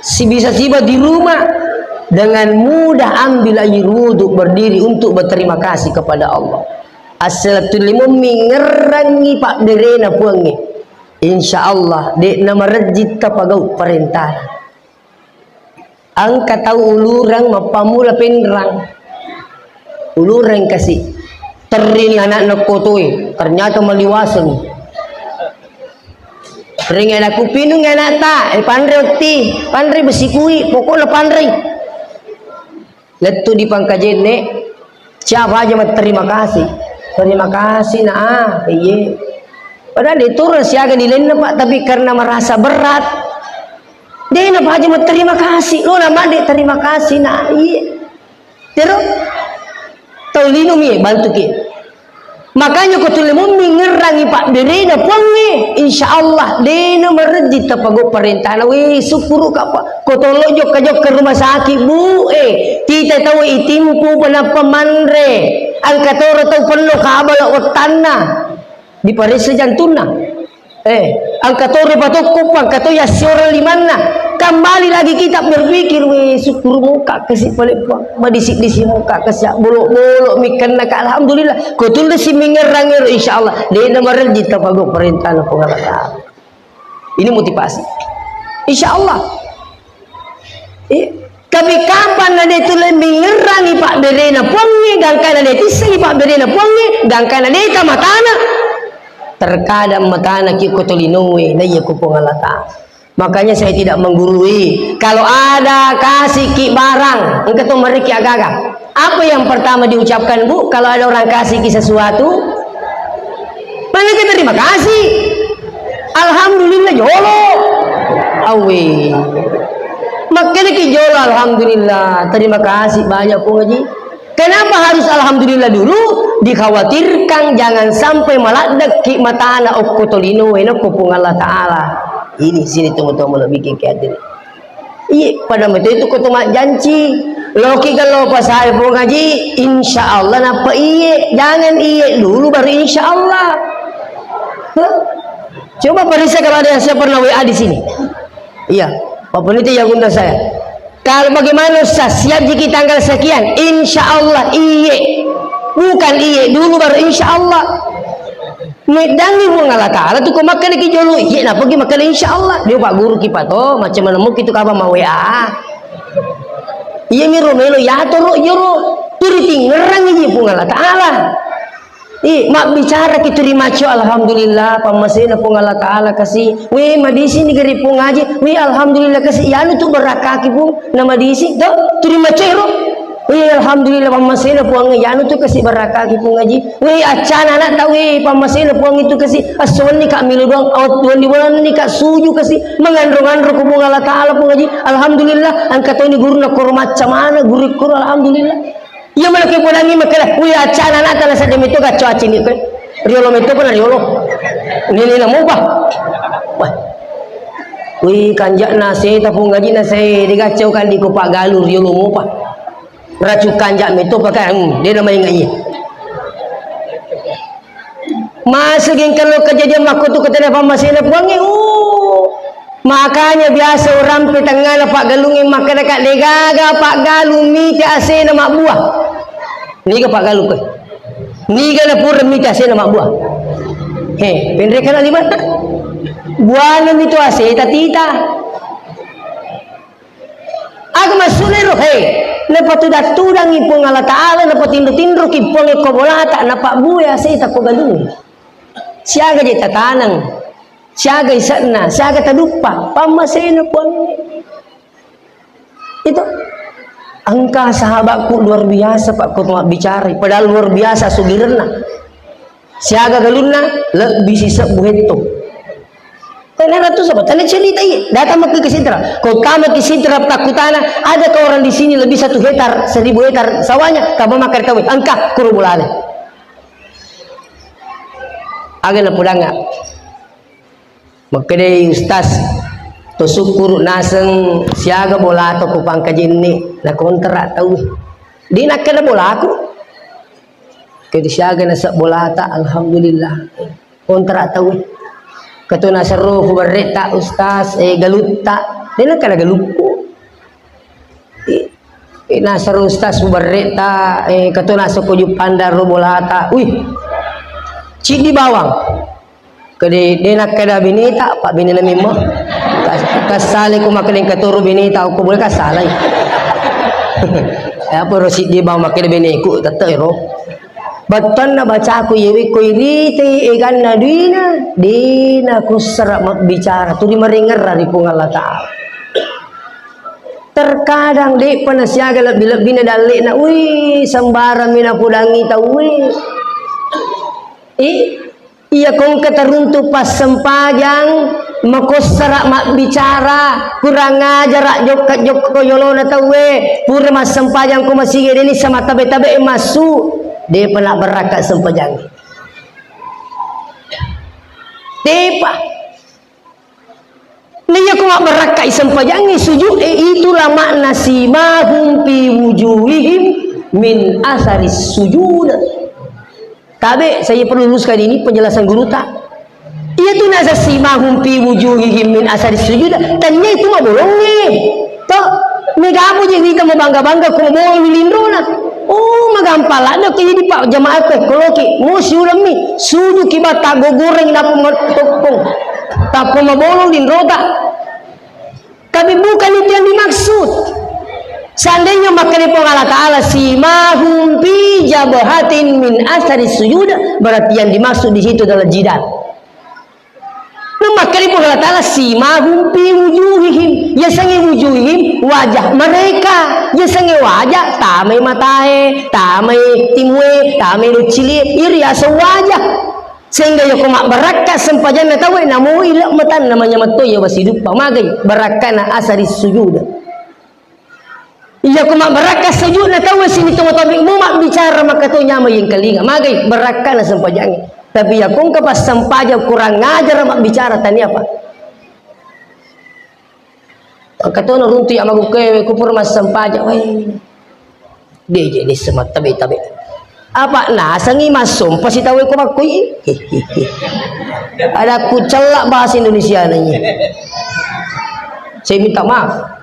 si bisa tiba di rumah, dengan mudah ambil air wudhu, berdiri untuk berterima kasih kepada Allah. Asal tu limu mingerangi pak derena puangi. Insya Allah, de na marejji tapagau parentana. Engka tau ulureng mappamula penrang. Ulureng kasi. Terrini anakna kotoe, ternyata maliwaseng. Ring anakku, pinung anakta, eh, panre otti, panre besikui, pokokna panre. Lettu di pangkajenne, siapa aja ma terima kasih. Terima kasih, Nak, ah, iye. Padahal diturun siaga di lainna, Pak, tapi karena merasa berat, de na paja ma terima kasih. Lo na mande terima kasih, Nak, iye. Tero? Tau lino mi bantu ki. Makanya ko tulle mummi ngerrangi pabberena puangnge, insya Allah dena marejji tapagau parentana. Weh, sukkuru ka, Pak. Ko tolo jokka-jokka rumah sakit, Bu, eh, tita tau itimpu penappa manre. Angka toro tau penno kabala ottanna. Diparessa jantunna. Eh, angka toro patokko, angka to yassioreng limanna. Kembali lagi kita berpikir, weh, syukur muka kasi pale, Puang. Madisi-disi muka kasi, bolok-bolok mikanna ka, alhamdulillah. Ko tulle si mingerrang ero, insya Allah. Dena marejji tapagau parentana Puang Allah Ta'ala. Ini motivasi. Insya Allah. Eh, Tapi kapan na de' tu le mingerangi pabberena Puangnge, gangkana de' tissengi pabberena Puangnge, gangkana de' ta matana. Terkadang matana ki ko tolinoe, na iya ko Puang Allah Ta'ala. Makanya saya tidak menggurui. Kalau ada kasih ki barang, engka to meriki agaga. Apa yang pertama diucapkan, Bu, kalau ada orang kasih ki sesuatu? Mana kita terima kasih? Alhamdulillah jolo. Awe. Makanya ki jolo alhamdulillah. Terima kasih banyak, Pung Haji. Kenapa harus alhamdulillah dulu? Dikhawatirkan jangan sampai maladdekki matana okko tolinoe nakko Puang Allah Ta'ala. Ini sini tunggu-tunggu lebih ke hadir. Iya, pada metu itu ko to majjanci. Loki kalau pasai Pung Haji, insya Allah napa iye. Jangan iye dulu baru insya Allah. Hah? Coba periksa kalau ada yang saya pernah W A di sini. Iya, Pak Peneliti yang undang saya. Kalau bagaimana Ustaz, siap jiki tanggal sekian? Insya Allah iye. Bukan iye dulu baru insya Allah. Meddangi Puang Allah Ta'ala tu ko makkeda ki jolo iye, napa ki makkeda insya Allah. Dia Pak Guru ki Pak to, macam mana mungkin tu kabar ma W A. Iya miro melo yatoro joro. Turi tingerangi ji Puang Allah Ta'ala. Ih, mabbicara ki turi maccio, alhamdulillah, pammasena Puang Allah Ta'ala kasi. Weh, madisi ni gari Puang Haji. Weh, alhamdulillah kasi. Yanu tu barakaki Puang, na madisi, to? Turi maccio ro. Weh, alhamdulillah, pammasena Puang, yanu tu kasi barakaki Puang Haji. Weh, accana anak ta, weh, pammasena Puang itu kasi. Assuwenni ka milu doang, awat dua ni bulan ni ka suju kasi. Menganro-nganro ku Puang Allah Ta'ala Puang Haji. Alhamdulillah, angka toni guru na koro macca mana, guru koro, alhamdulillah. Iya, malah ke podangi makkeda, "Wih, accana anakta na sadde metto gacco acini koe. Riolo metto pona riolo. Nini na mopa." Wah. Wih, kanjak na seta Puang Haji na saya digaccau kan di ko Pak Galuh riolo mopa. Racun kanjak metto pakai, hmm, dia nama ingat iya. Masuk geng kalau kejadian makko tu ketemu pammasena Puangnge, uh. Makanya biasa orang pe tengngana Pak Galungnge makkeda ka, degaga Pak Galung mite asena mabbuah. Niga Pak Galung koe? Niga na pura mite asena mabbuah? He, penre kana lima. Buana mitu aseta tita. Aga maksudna ero? He, napatuda-tudangi Puang Allah Ta'ala, napatinro-tinroki Puang ko bolata, napabbue aseta ko Galungnge. Siaga je tataneng, siaga ise'na, siaga taduppa, pammasena Puangnge. Itu engka sahabatku luar biasa, Pak, ko mabbicara, padahal luar biasa sugirenna. Siaga galunna lebbi sisebbu hetto. Tenna ratu sapa? Tenna cerita iya. Datang maki ke Sintra. Ko tama ke Sintra takkutana, adakah orang di sini lebih satu hektar, seribu hektar sawahnya? Tama makkeda tau, engka kuro bolana. Aga na podanga. Makkedai Ustaz, to sukkuru naseng siaga bolata ko Pangkajenne, na kontrak tau. De nakkeda bolaku. Kedi siaga naseng bolata, alhamdulillah. Kontrak tau. Ketu naserro ku berretta Ustaz, eh, galutta. De nakkeda galukku. Eh, eh, nasero Ustaz ku berretta, eh, ketu naseng ko Juppandang ro bolata. Wih. Ciddi bawang. Kede, de nakkeda beneta, Pak, benena memang. Kas-, kasale ko makkeda engka toro beneta, ko boleh kasalai. Eh, apa ro siddi bawang makkeda beneku, tette ero. Bettuanna bacaku yewe ko irite eganna duina, dena kussara mabbicara, tuli marengerra ri Puang Allah Ta'ala. Terkadang de'pa nasiaga lebbi-lebbina dalle'na, wih, sembarang mi napodangi tauwe. Eh, iya kongka teruntuk passempajang, makossara mabbicara, kurang ajara jokka-jokka yolona tauwe, pura massempajang ko masigi deni sama tabe-tabe massu, de'pa na barakka sempajang. De'pa. Naiya ko mabbarakkai sempajangnge sujud e, itulah makna simahum fi wujuhihim min asaris sujud. Tabe, saya perlu luruskan ini penjelasan guru ta. Iya tu nasa simahum fi wujuhihim min asaris sujud. Tanya itu mabolongnge. To, mega apa je kita mau bangga-bangga ko mabolong linrona. Oh, magampang ladde ko jadi pak jamaah ko koloki. Mo siulemmi, suju ki bata gogoreng nappa matoppong. Tappa mabolong linrota. Tapi bukan itu yang dimaksud. Seandainya makkeda Puang Allah Ta'ala, "Simahum fi jabhatin min athari sujud," berarti yang dimaksud di situ adalah jidat. Makkeda Puang Allah Ta'ala, "Simahum fi wujuhihim." Yasengnge wujuhihim, wajah mereka. Yasengnge wajah, tamai matae, tamai timue, tamai lucilie. Iri aseng wajah. Sehingga yako mabbarakka sempajanna tauwe, namo ile matanna manyameng to iya wasiduppa. Magai barakkana athari sujud. Iya ko mabbarakka sujudna tauwe sini tau-tau mu mabbicara maka to nyamai yengkalinga. Magai barakkana sempajangnge. Tapi iya ko engka passempajang kurang ngajar mabbicara tania apa. Engka to naruntu iya magukkewe ku pura massempajang. Weh. Deje dessa mattabe-tabe. Apa nasengi massompa sitawe ko makkoi. Ada ku cellak bahasa Indonesia nanya. Saya minta maaf.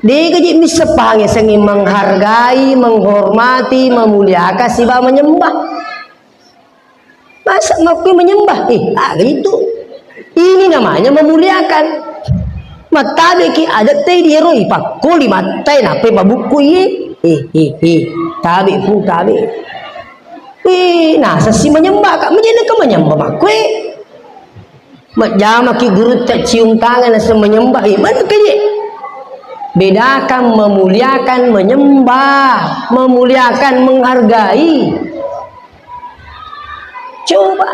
Dega je missepahang yasengnge menghargai, menghormati, memuliakan siba menyembah. Masa makkoi menyembah? Eh, aga itu. Ini namanya memuliakan. Mattabeki adat tei diero ipakkoli mattai nappe mabukku iye. Eh, eh, eh. Tabe pu tabe. Eh, nasassi menyembah kak. Menjadi ke menyembah makkoi. Majjamaki gurutta cium tangan naseng menyembah, eh, mana kaje? Bedakan memuliakan, menyembah, memuliakan, menghargai. Coba.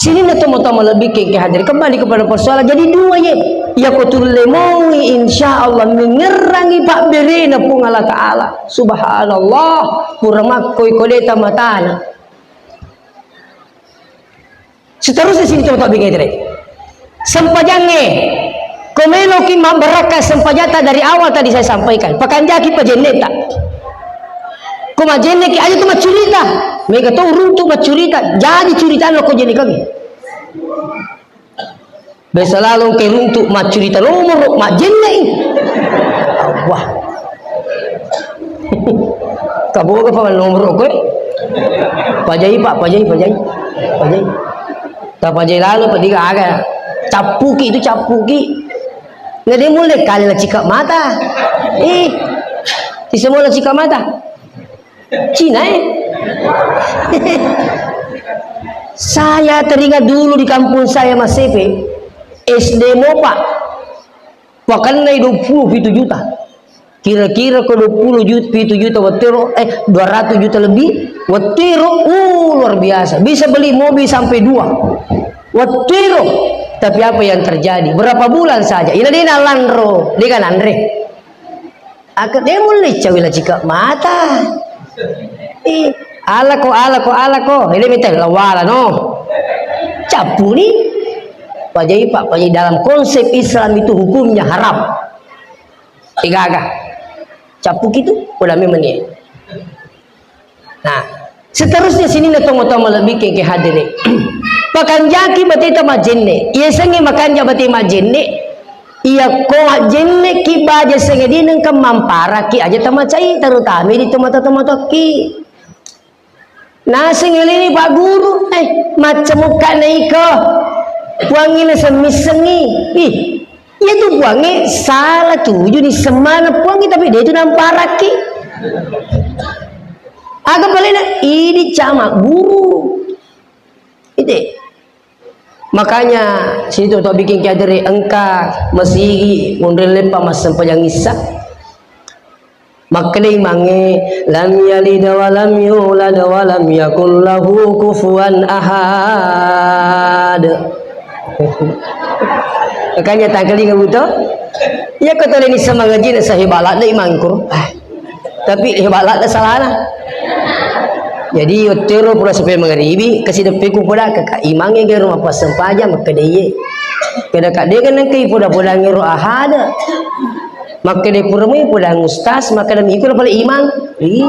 Sininna tomatoa malebbi kengke hadiri. Kembali kepada persoalan. Jadi dua ye. Iya ko tulle moi, insya Allah mengerangi pabberena Puang Allah Ta'ala. Subhanallah. Pura makkoi kodeta matana. Seterusnya sini coba tak bingung itu deh. Sempajangnge. Ko meloki mabbarakka sempajatta dari awal tadi saya sampaikan. Pakanjaki pajenneta. Ko majenneki aja tu maccurita. Mega to uruntu maccurita. Jadi curitanna ko jenne kami. Biasa lalong ke runtu maccurita nomoro majennei. Wah. Kaboga pa nomoro koe. Pajai, Pak, pajai, pajai. Pajai. Ta pajai lalu, Pak, diga aga. Cappuki itu, cappuki. Nggak dia mulai kali lah cikak mata. Ih, si semua lah cikak mata. Cina, eh? Saya teringat dulu di kampung saya, Mas Sepe, S D Mopa. Wakannai dua puluh pitu juta. Kira-kira ko dua puluh juta, pitu juta wettero, eh, dua ratus juta lebih wettero, uh, luar biasa. Bisa beli mobil sampai dua. Wettero. Tapi apa yang terjadi? Berapa bulan saja? Ina dena lanro, dia kan Andre. Aka de mulle cawi la cika mata. Eh, alako, alako, alako. Ini minta lawala no. Capuni. Pajai, Pak, pajai dalam konsep Islam itu hukumnya haram. Tiga aga. Capu gitu, udah memang ni. Nah, seterusnya sininna tomatoa malebbi kengke hadere. Pakanjaki bateta majenne. Iya sengnge makanja bate majenne. Iya ko majenne ki baja sengnge dinengka mamparaki aja tamacai, terutama di tomatoa-tomatoakki. Naseng eleni Pak Guru, eh, macca mukka naiko. Puangngi nasemmissengi. Ih, Iya tu puangnge salah tuju ni semana puangnge, tapi dia tu namparakki. Aga palena idi cama guru. Ite. Makanya situ to bikin kiadere engka masigi munre leppa massempajang issa. Makkeda imangnge, "Lam yalid wa lam yulad wa lam yakul lahu kufuwan ahad." Makanya tangkalinga buto. Iya ko tole ni semangajina sahibala de imangku. Ah, tapi hebala de salana. Jadi ottero pura sampai mangaribi, kasi deppeku poda ke imangnge gero mappassempaja makkeda iye. Keda kadega nengke ipoda-podangnge ro ahada. Makkeda pura mai podang ustaz, makkeda miku na pale imang. Ih.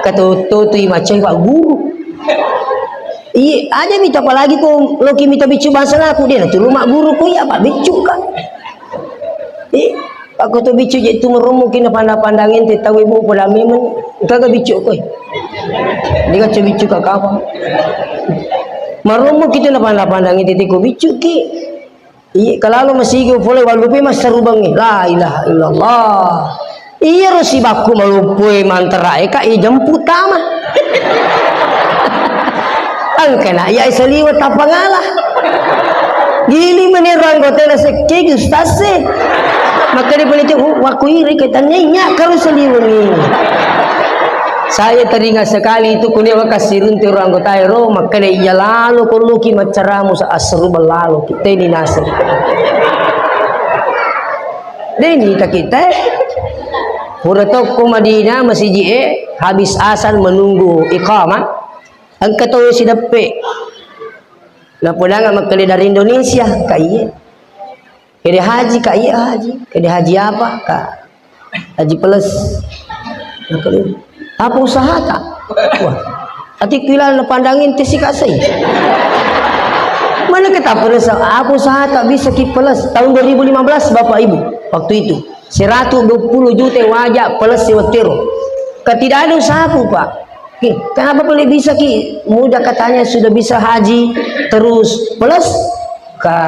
Katoto tu imacai Pak Guru. Iya, aja mita apalagi ko loki mita biccu bahasa laku dia na tulu mak guru ko iya Pak biccu ka. Ih, Pak ko to biccu je tu meromo kina pandang-pandang ente tahu ibu pola memang kaga biccu ko. Dia kan biccu ka kapan. Meromo kita na pandang-pandang ente tiko biccu ki. Iya, kalalo masigi pole wallupe massarubangnge. La ilaha illallah. Iyaro sibakku maloppoe mantarae ka ijempu tama. Engkana iya saliweng tapangala. Gili menero anggota na sekke ustaz e. Maka dia peneliti, "Oh, wakku iri ke tanya nya karo saliweng ini." Saya teringat sekali itu, kunia waka siruntu ro anggota ero, makkeda iya lalo kolloki maccaramu sa asseru ballalo ki. Teni naseng. Deni takita. Pura tokko Madinah masiji e, habis asan menunggu iqamah. Engka to sideppe. Napodanga makkeda dari Indonesia, ka iye. Kede haji, ka iye haji. Kede haji apa, ka? Haji Plus. Apa usaha tak? Wah, ati kuilal na pandangin tesi kasai. Mana kita pernah sa-, apa usaha tak bisa ki plus? Tahun dua ribu lima belas, Bapak Ibu, waktu itu. Seratus dua puluh juta wajah plus sewa tero. Ka tidak ada usahaku, Pak. Ki, kenapa boleh bisa ki? Mudah katanya sudah bisa haji terus plus. Ka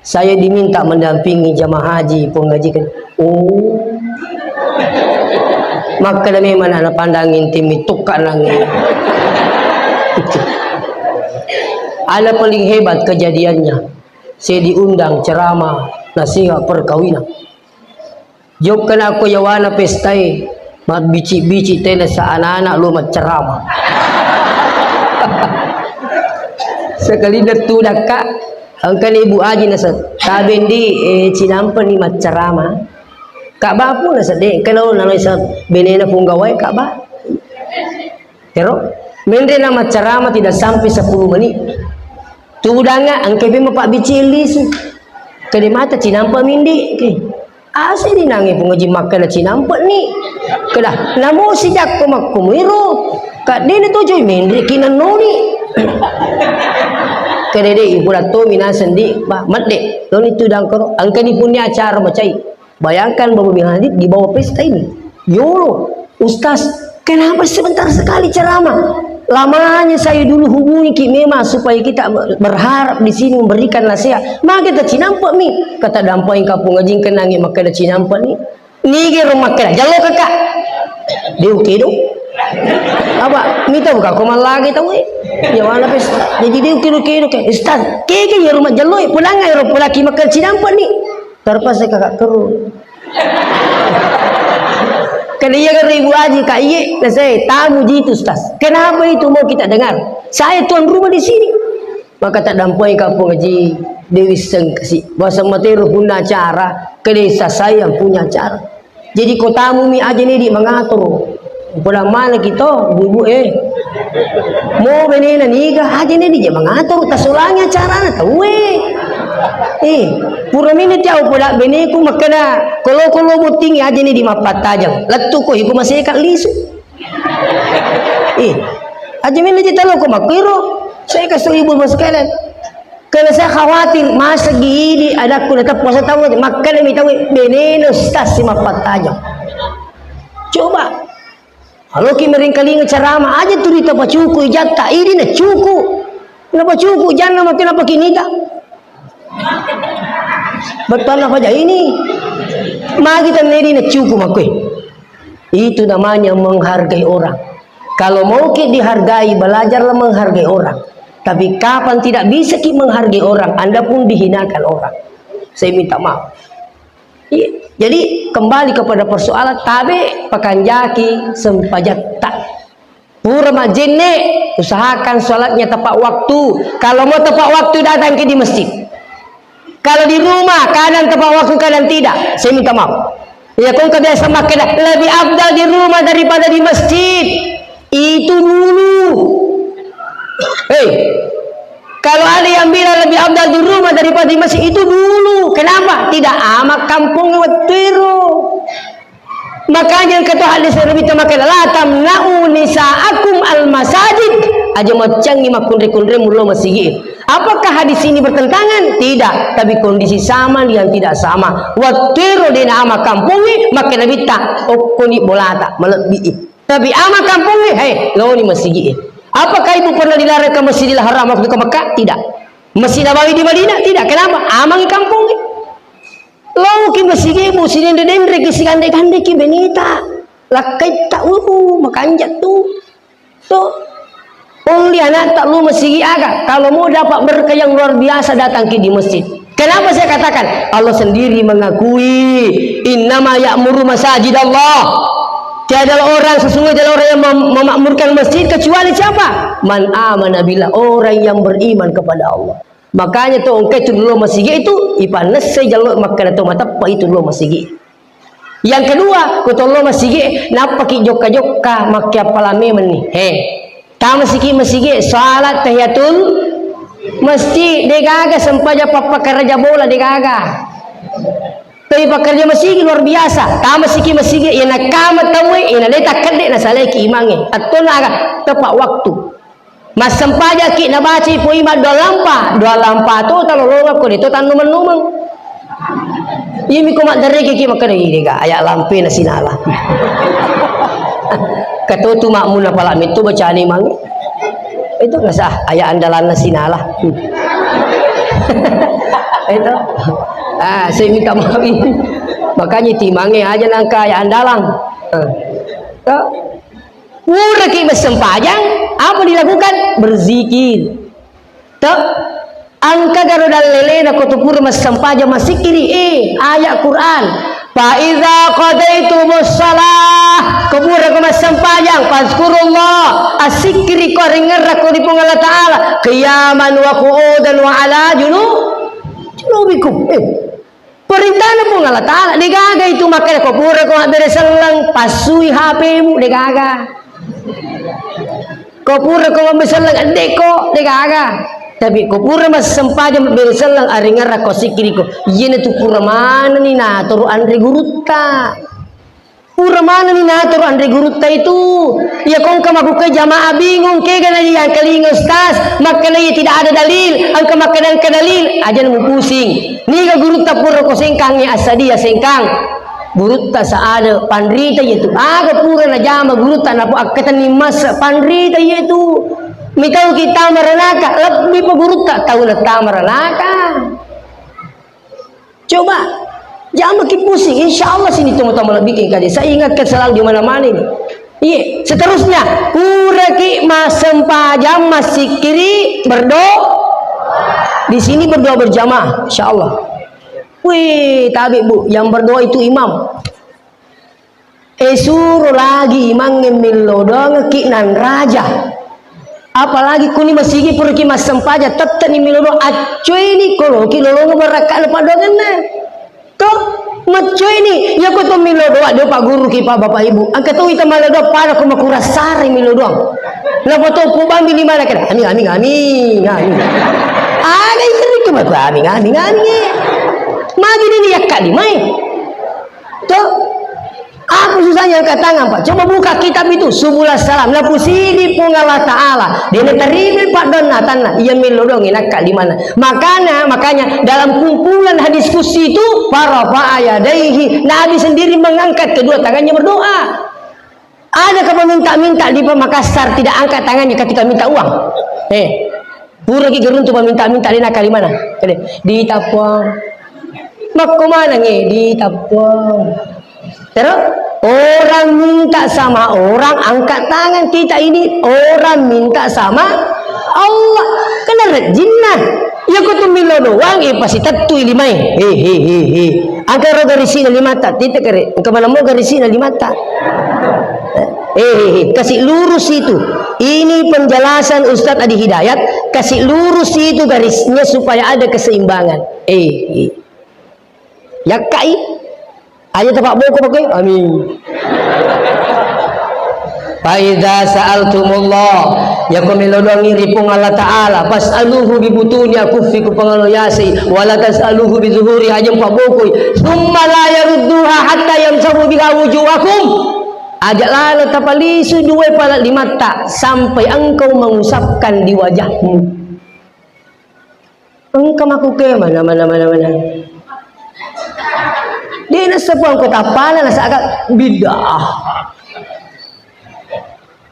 Saya diminta mendampingi jamaah haji, pengajikan. Oh. Maka da memang anak pandangin tim itu kan nangis. Ada paling hebat kejadiannya. Saya diundang ceramah nasihat perkawinan. Jokka nakko yawana pestae, mabbici-bici tena sa anak-anak lo maccarama. Sekali tudakka, engkana Ibu Aji nasa, "Tabendi, eh, cinampa ni maccarama." Kak Bapu nasa, "De, engkana lo nasa benena punggawai, Kak Ba." Ero, menre na maccarama tidak sampai sepuluh menit. Tudanga, engka pe mapabbici lisu. Kede mata cinampa mindi. Ke. Ase ni nangi pengaji makkana cinampa ni. Keda, namo sijakko makko muiro. Kak dene tojo menre kinannoni. Kede de, ibu dato minaseng di, ba, medde. Loni tudang koro, engka ni punya acara macai. Bayangkan Bapak Bin Hanif dibawa pesta ini. Yolo, Ustaz, kenapa sebentar sekali ceramah? Lamanya saya dulu hubungi ki memang supaya kita berharap di sini memberikan nasihat. Maka kita cinampak mi. Kata dampai kapung ajing kenangi maka ada cinampak ni. Nige rumah kena jalo kakak. Dia oke dong. Apa? Mita buka kau malah lagi tahu eh. Ya mana pesta. Jadi dia oke oke oke. Ustaz, keke ya rumah jalo eh. Pulang aja rumah lagi makan cinampak ni. Terpaksa kakak keru. Kan iya kan Ibu Aji, Kak Iye, nah saya tamu ji itu, Ustaz. Kenapa itu mau kita dengar? Saya tuan rumah di sini. Maka tak dampai kapung Haji Dewi Sengkasi. Bahasa matero punna acara, ke desa saya yang punya acara. Jadi ko tamu mi aja nih di mengatur. Pada mana kita, ibu-ibu eh. Mo benena niga aja nih di mengatur, tasulangi acarana tahu eh. Eh, pura mini tiau pola beneku makkeda, kolo-kolo bottingi aja ni di mappattajang. Lettu ko iku maseka lisu. Eh, aja mini ji talo ko makkiro. Saya kasih ibu sekalian. Karena saya khawatir masa gini adakku tetap puasa tahu makkeda mi tahu benena ustaz si mappattajang. Coba Aloki meringkalinga carama aja tu rita pacuku ijatta idi na cuku. Na pacuku janna maki na pakinita. Bettuanna paja ini. Magi tanna idi na cuku makoi. Itu namanya menghargai orang. Kalau mau ki dihargai, belajarlah menghargai orang. Tapi kapan tidak bisa ki menghargai orang, Anda pun dihinakan orang. Saya minta maaf. Iya. Jadi kembali kepada persoalan tabe pakanjaki sempajatta. Pura majenne, usahakan sholatnya tepat waktu. Kalau mau tepat waktu datang ke di masjid. Kalau di rumah kadang tepat waktu kadang tidak, saya minta maaf. Ya kau biasa makan lebih afdal di rumah daripada di masjid. Itu dulu. Hei, kalau ada yang bilang lebih afdal di rumah daripada di masjid, itu dulu. Kenapa? Tidak amat kampung wettiru. Makanya yang kata hadis Nabi itu maka la tamna'u nisa'akum al masajid. Aja maccangi makunre-kunre mulo masigi. Apakah hadis ini bertentangan? Tidak. Tapi kondisi sama yang tidak sama. Wettiru dena ama kampungi, maka Nabi tak okkoni bolata, melebihi. Tapi ama kampungnge, hei, laoni masigi e. Apakah ibu pernah dilarang ke Masjidil Haram waktu ke Mekah? Tidak. Masjid Nabawi di Madinah? Tidak. Kenapa? Amangi kampong. Loki masigi, bu, sidenre-denreki, sigande-gandeki beneta. Lakkaitta, uh, makanja tu. Tuh. Olli anakta lu masigi aga. Kalau mau dapat berkah yang luar biasa, datang ki di masjid. Kenapa saya katakan? Allah sendiri mengakui, "Innama ya'muru masajid Allah." Tiada orang, sesungguhnya tiada orang yang mem-, memakmurkan masjid kecuali siapa? "Man amana billah," orang yang beriman kepada Allah. Makanya tu engka itu lo masigi itu, ipannessai jallo makkeda to mateppa itu lo masigi. Yang kedua, ko tollo masigi, nappaki jokka-jokka, makkeappalang memeng ni. He. Tamasiki masigi, salat tahiyatul masjid, degaga sempajang pappakarja bola, degaga. Tapi pakkarja masigi luar biasa. Tamasiki masigi, iyana kama tauwe, iyana deta kedde, nasalaiki imange. Attona aga, tepat waktu. Massempajaki nabacai po imang dua lampa, dua lampa to talolongeng ko de to tannumeng-numeng. Iyami ko maddareke ki makkeda, "Ih, dega, aya lampe na sinala." Katotu makmuna pala metto bacani imangnge. Itu nasa aya andalanna sinala. Itu. Ah, saya minta maaf ini. Makanya timangnge aja nangka aya andalang. Ah. Tuh. Puraki massempajang, apa dilakukan? Berzikir. Tuh. Engka garo dallelena ko tu pura massempajang massikkiri, eh, ayat Quran. "Fa iza qadaitumus shalah," ko pura ko massempajang, "fazkurullah," assikkiri ko, arengngerang ko di Puang Allah Taala, "qiyaman wa qu'udan wa ala junu-, junubikum." Eh, Perintahna Puang Allah Taala, degaga itu makkeda ko pura ko mabbere selleng, passui H P-mu, degaga. Ko pura ko mabbere selleng, edde ko, degaga. Tapi ko pura massempajang mabbere selleng, arengngerang ko sikkiri ko. Iyana tu pura manenni natoro anre gurutta. Pura manenni natoro anre gurutta itu. Iya ko engka makkukkuwe jamaah bingung, kega na iya engkalinga ustaz, makkeda iya tidak ada dalil, engka makkeda engka dalil, aja na mupusing. Niga gurutta pura ko sengkangngi assadia sengkang. Gurutta saada panrita iya tu. Aga pura najama gurutta napo akkatenni massa panrita iya tu. Mitau kita maranaka, lebbi pa gurutta tau na tamaranaka. Coba, jangan bikin pusing. Insya Allah sini temu-temu lebih kade. Saya ingatkan selalu di mana-mana ini. Iya, seterusnya, puraki massempajang, massikkiri, berdoa. Di sini berdoa berjamaah, insya Allah. Wih, tabe, Bu, yang berdoa itu imam. E, suro lagi imangnge millo doangekki nanraja. Apalagi kuni masigi puraki massempajang, tette'ni millo doang, accoeni koloki lolongnge barakka'na paddoangenna. To, maccoeni, iyako to millo doang, de pagguruki pa Bapak Ibu. Engka to ita mallo doang, pada ko makurassareng millo doang. Napa to pobambi limana keda, amin, amin, amin, amin. Aga ikerikku mako, amin, amin, amin. Magi ni yakka limai. To, Apa susahnya angkat tangan, Pak? Coba buka kitab itu, Subul Salam. Napusidi Puang Allah Ta'ala. Dia naterima paddoanna, tanna. Iya millo doang, inakka di mana. Makanya, makanya dalam kumpulan hadis qudsi itu, farafa'a yadaihi. Nabi sendiri mengangkat kedua tangannya berdoa. Adakah peminta-minta di Makassar tidak angkat tangannya ketika minta uang? Eh, Puraki geruntu paminta-minta, de nakkalimana. Kede, "Dita Puang." Makko manengngi, "Dita Puang." Terus, orang minta sama orang, angkat tangan. Kita ini orang minta sama Allah. Kena rejinna. Iya ko tu millo doang, eh, pasti tettui limai. He, he, he, he. Angka ro garisina limata, tita kere. Angka mana mau garisina limata. Eh, eh, eh, kasih lurus itu. Ini penjelasan Ustadz Adi Hidayat, kasih lurus itu garisnya supaya ada keseimbangan. Eh, eh. Yakkai. Aja tapak boko pakai. Amin. Fa idza sa'altumullah, yako melodongi ri Puang Allah Ta'ala, fas'aluhu bi butuni akuffiku pangalo yasai, wala tas'aluhu bi zuhuri, aja mpabokoi, thumma la yarudduha hatta yamsahu biha wujuhakum. Aja lalo tapalisu dua pala limatta sampai engkau mengusapkan di wajahmu. Engka makuke mana, mana, mana, mana. Dia nassepuang kota pala nasaka bid'ah.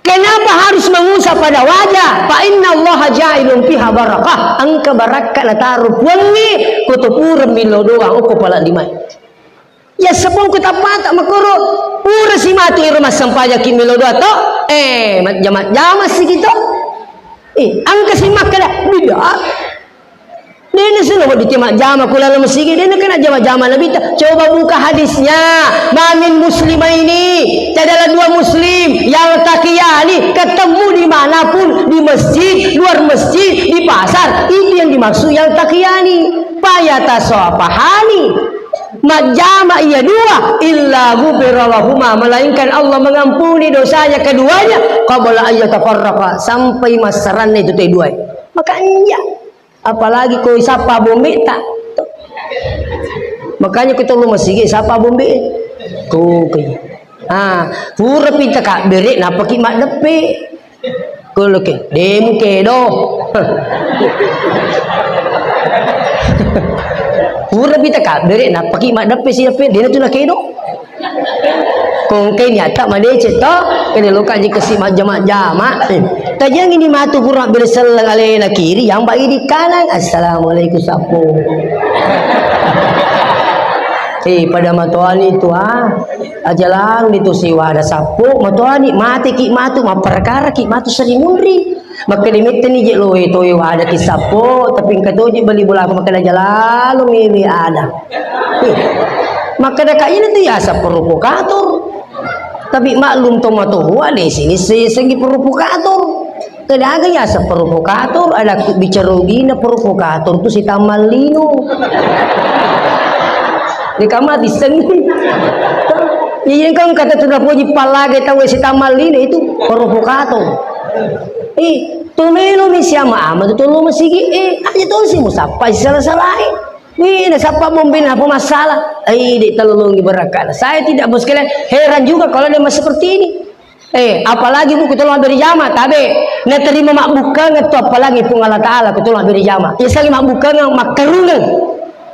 Kenapa Harus mengusap pada wajah. Fa innallaha ja'ilun fiha barakah. Engka barakka nataro Puangnge, ko to pura millau doang, okko pala limai. Ya sepong ku tapata makoro, pura si matu iro massempajaki millau doa to. Eh, majjama-jama si kita. Eh, engka si makkeda bid'ah. Dena seno wedding majjama ku laleng masigi, dena kena jama-jama Nabitta. Coba buka hadisnya. Ma min muslimaini, tiadalah dua muslim yang taqiyani, ketemu dimanapun, di masjid, luar masjid, di pasar, itu yang dimaksud yang taqiyani. Fayatasafahani, majjama iya dua, illa ghufira lahuma, melainkan Allah mengampuni dosanya keduanya, qabla ayyatafarraqa, sampai massaranna itu te dua. Makanya Apalagi ko isappa bombetta. Makanya ko tollo masigi isappa bombe. Ko ke. Ah, pura pi takabbere napaki maddeppe. Ko lo ke, demu kedo. Pura pi takabbere napaki maddeppe si deppe, dena tu nakedo. Kongkai niatta madeceng to, kene loka je kasi majjama-jama. Eh, tajengi ni matu pura mabbere selleng alena kiri, yang ba idi kanan. Assalamualaikum sappo. Eh, pada matoani tu ah. Ajalang itu siwada sappo, matoani mate ki matu mapperkara ki matu seri munri. Makkeda metteni je loe toe wada ki sappo, tapi engka toje bali bolaku makkeda jalalo mele ada. Eh, makkeda ka ina tu yaseng provokator. Tapi maklum to matoa de sini se-, senggi provokator. Keda aga yaseng provokator, ada ku bicara ugina provokator tu si tamallino. Di kamar disengi. Iya kan kata tu napoji palaga tau si tamallino itu provokator. Eh, tu melo mi siama ama tu tollo masigi. Eh, aja tu si musappa si salah-salahi. Wih, nasappa bombe napa masalah? Eh, dek tellungi berakana. Saya tidak bos kalian heran juga kalau ada mas seperti ini. Eh, apalagi bu kutolong beri jama, tabe. Naterima makbukangan tu apalagi Puang Allah Taala kutolong beri jama. Ya sali makbukangan makkarungan.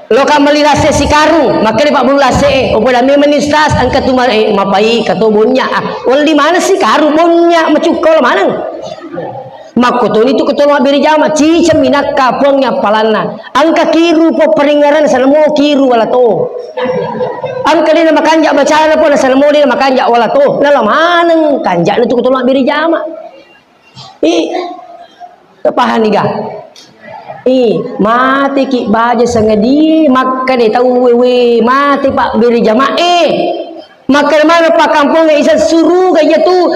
Lo ka meli lase si karung, makkeda Pak Bulu lase, eh, opo dame meni ustaz, engka tu mar-, eh, mapai kato bonya. Ah, wali mana si karung bonya, macukko lo maneng. Makkotoni tu kutolong beri jama, ciceng minakka Puang appalanna. Engka kiru po peringaran sanamo kiru wala to. Engka dena makanja bacana po sanamo dena makanja wala to. Nala maneng kanjana tu kutolong beri jama. Ih, tapahani ga? Ih, mate ki baja sangadi, makkeda tau wewe, mate pabbere jamae. Makkeda mana pakkampong isa suruga iya tu.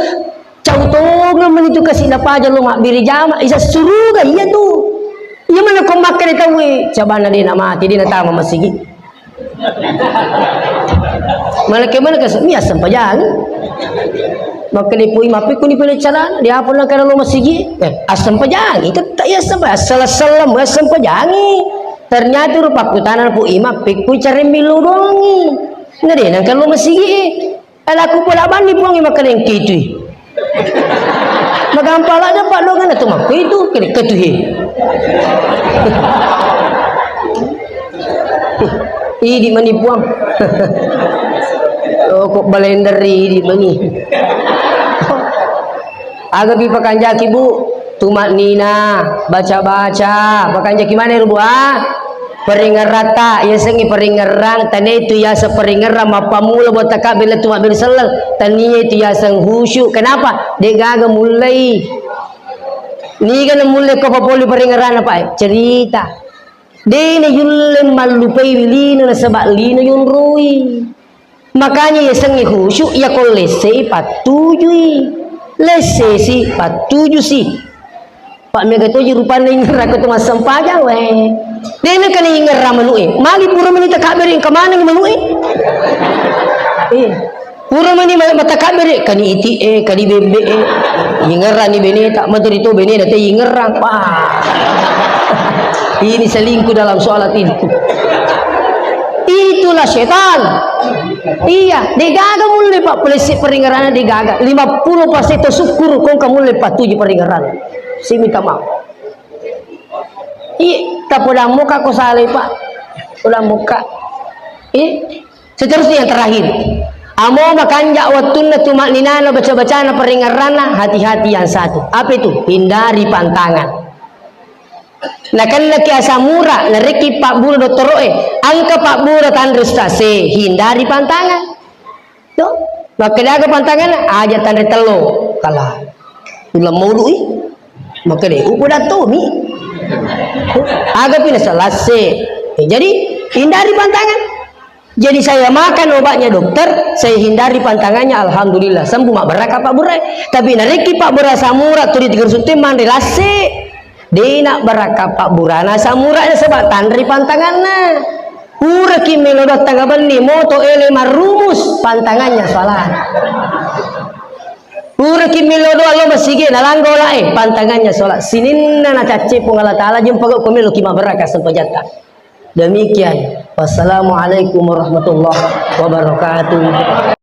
Cau tongeng meni tu kasi napaja lo mabbere jama, isa suruga iya tu. Iya mana ko makkeda tau we, cabana de na mate, de na tama masigi. Malakka mana kas-, mi assempajangi. Makkeda pui mappikku ni pele calana, dia apa nang kada lo masigi? Eh, assempajangi, tetta iya sempa-, assala-salam, assempajangi. Ternyata rupa kutana pu imam pikku careng millu dongi. Nade nang kalau masigi. Elaku pula bani Puang makkeda engka itu. Magampang aja Pak dongeng tu makku itu kene ketuhi. Idi mani Puang. Oh, kok balender idi mani. Aga pi pakanjaki, Bu? Tumaknina, baca-baca. Pakanjaki mana, Bu, ah? Paringeratta, yasengnge paringerang, tania itu yaseng paringerang, mappamula buat takabbere tu mabbere selleng, tania itu yaseng khusyuk. Kenapa? Degaga mullei. Niga na mullei ko papoli paringerang apa? Cerita. De na yulle mallupai lino nasaba lino yonroi. Makanya yasengnge khusyuk, iya ko lessei pattujui. Lessesi pattujusi. Pak mega toji rupanna ingerang ko tu massempajang we. Dena kani ingerang manu'e. Magi pura meni takabbere engka maneng manu'e. Eh. Pura meni ma-, matakabbere kani iti e, kani bembe e. Ingerang ni beneta, materi to benena te ingerang. Wah. Ini selingkuh dalam sholat ini. Itulah setan. Iya, degaga mulle Pak polisi paringerana degaga. Lima puluh persen to syukur kong kamu lepas tuju paringerana. Si minta maaf. Iya, tapodang muka ko salai Pak. Podang muka. Iya, seterusnya yang terakhir. Amo makanja wettunna tumakninana baca-bacana paringerranna, hati-hati yang satu. Apa itu? Hindari pantangan. Nakennaki asam urat, narekki pabbura dottoro'e, engka pabbura tanre ustaz e, hindari pantangan. To? Makkedaga pantanganna, aja tanre tello, kala. Ulang maulu'i. Makkeda, upodattomi. Aga pi nasalasse. Eh, jadi, hindari pantangan. Jadi saya makan obatnya dokter, saya hindari pantangannya, alhamdulillah, sembuh, mabbarakka pabburae. Tapi narekki pabbura asam urat tuli tiga ratus manre lasse, de' nabbarakka pabburana asam urat nasaba tanre pantanganna. Puraki melo doang tengnga benni, moto ele marrumus, pantangannya salat. Puraki melo doang lo masigi, nalangga olae, pantangannya salat. Sininna nacacce Puang Allah Taala, jempaka ko meloki mabbarakka sempajatta. Demikian. Wassalamualaikum warahmatullahi wabarakatuh.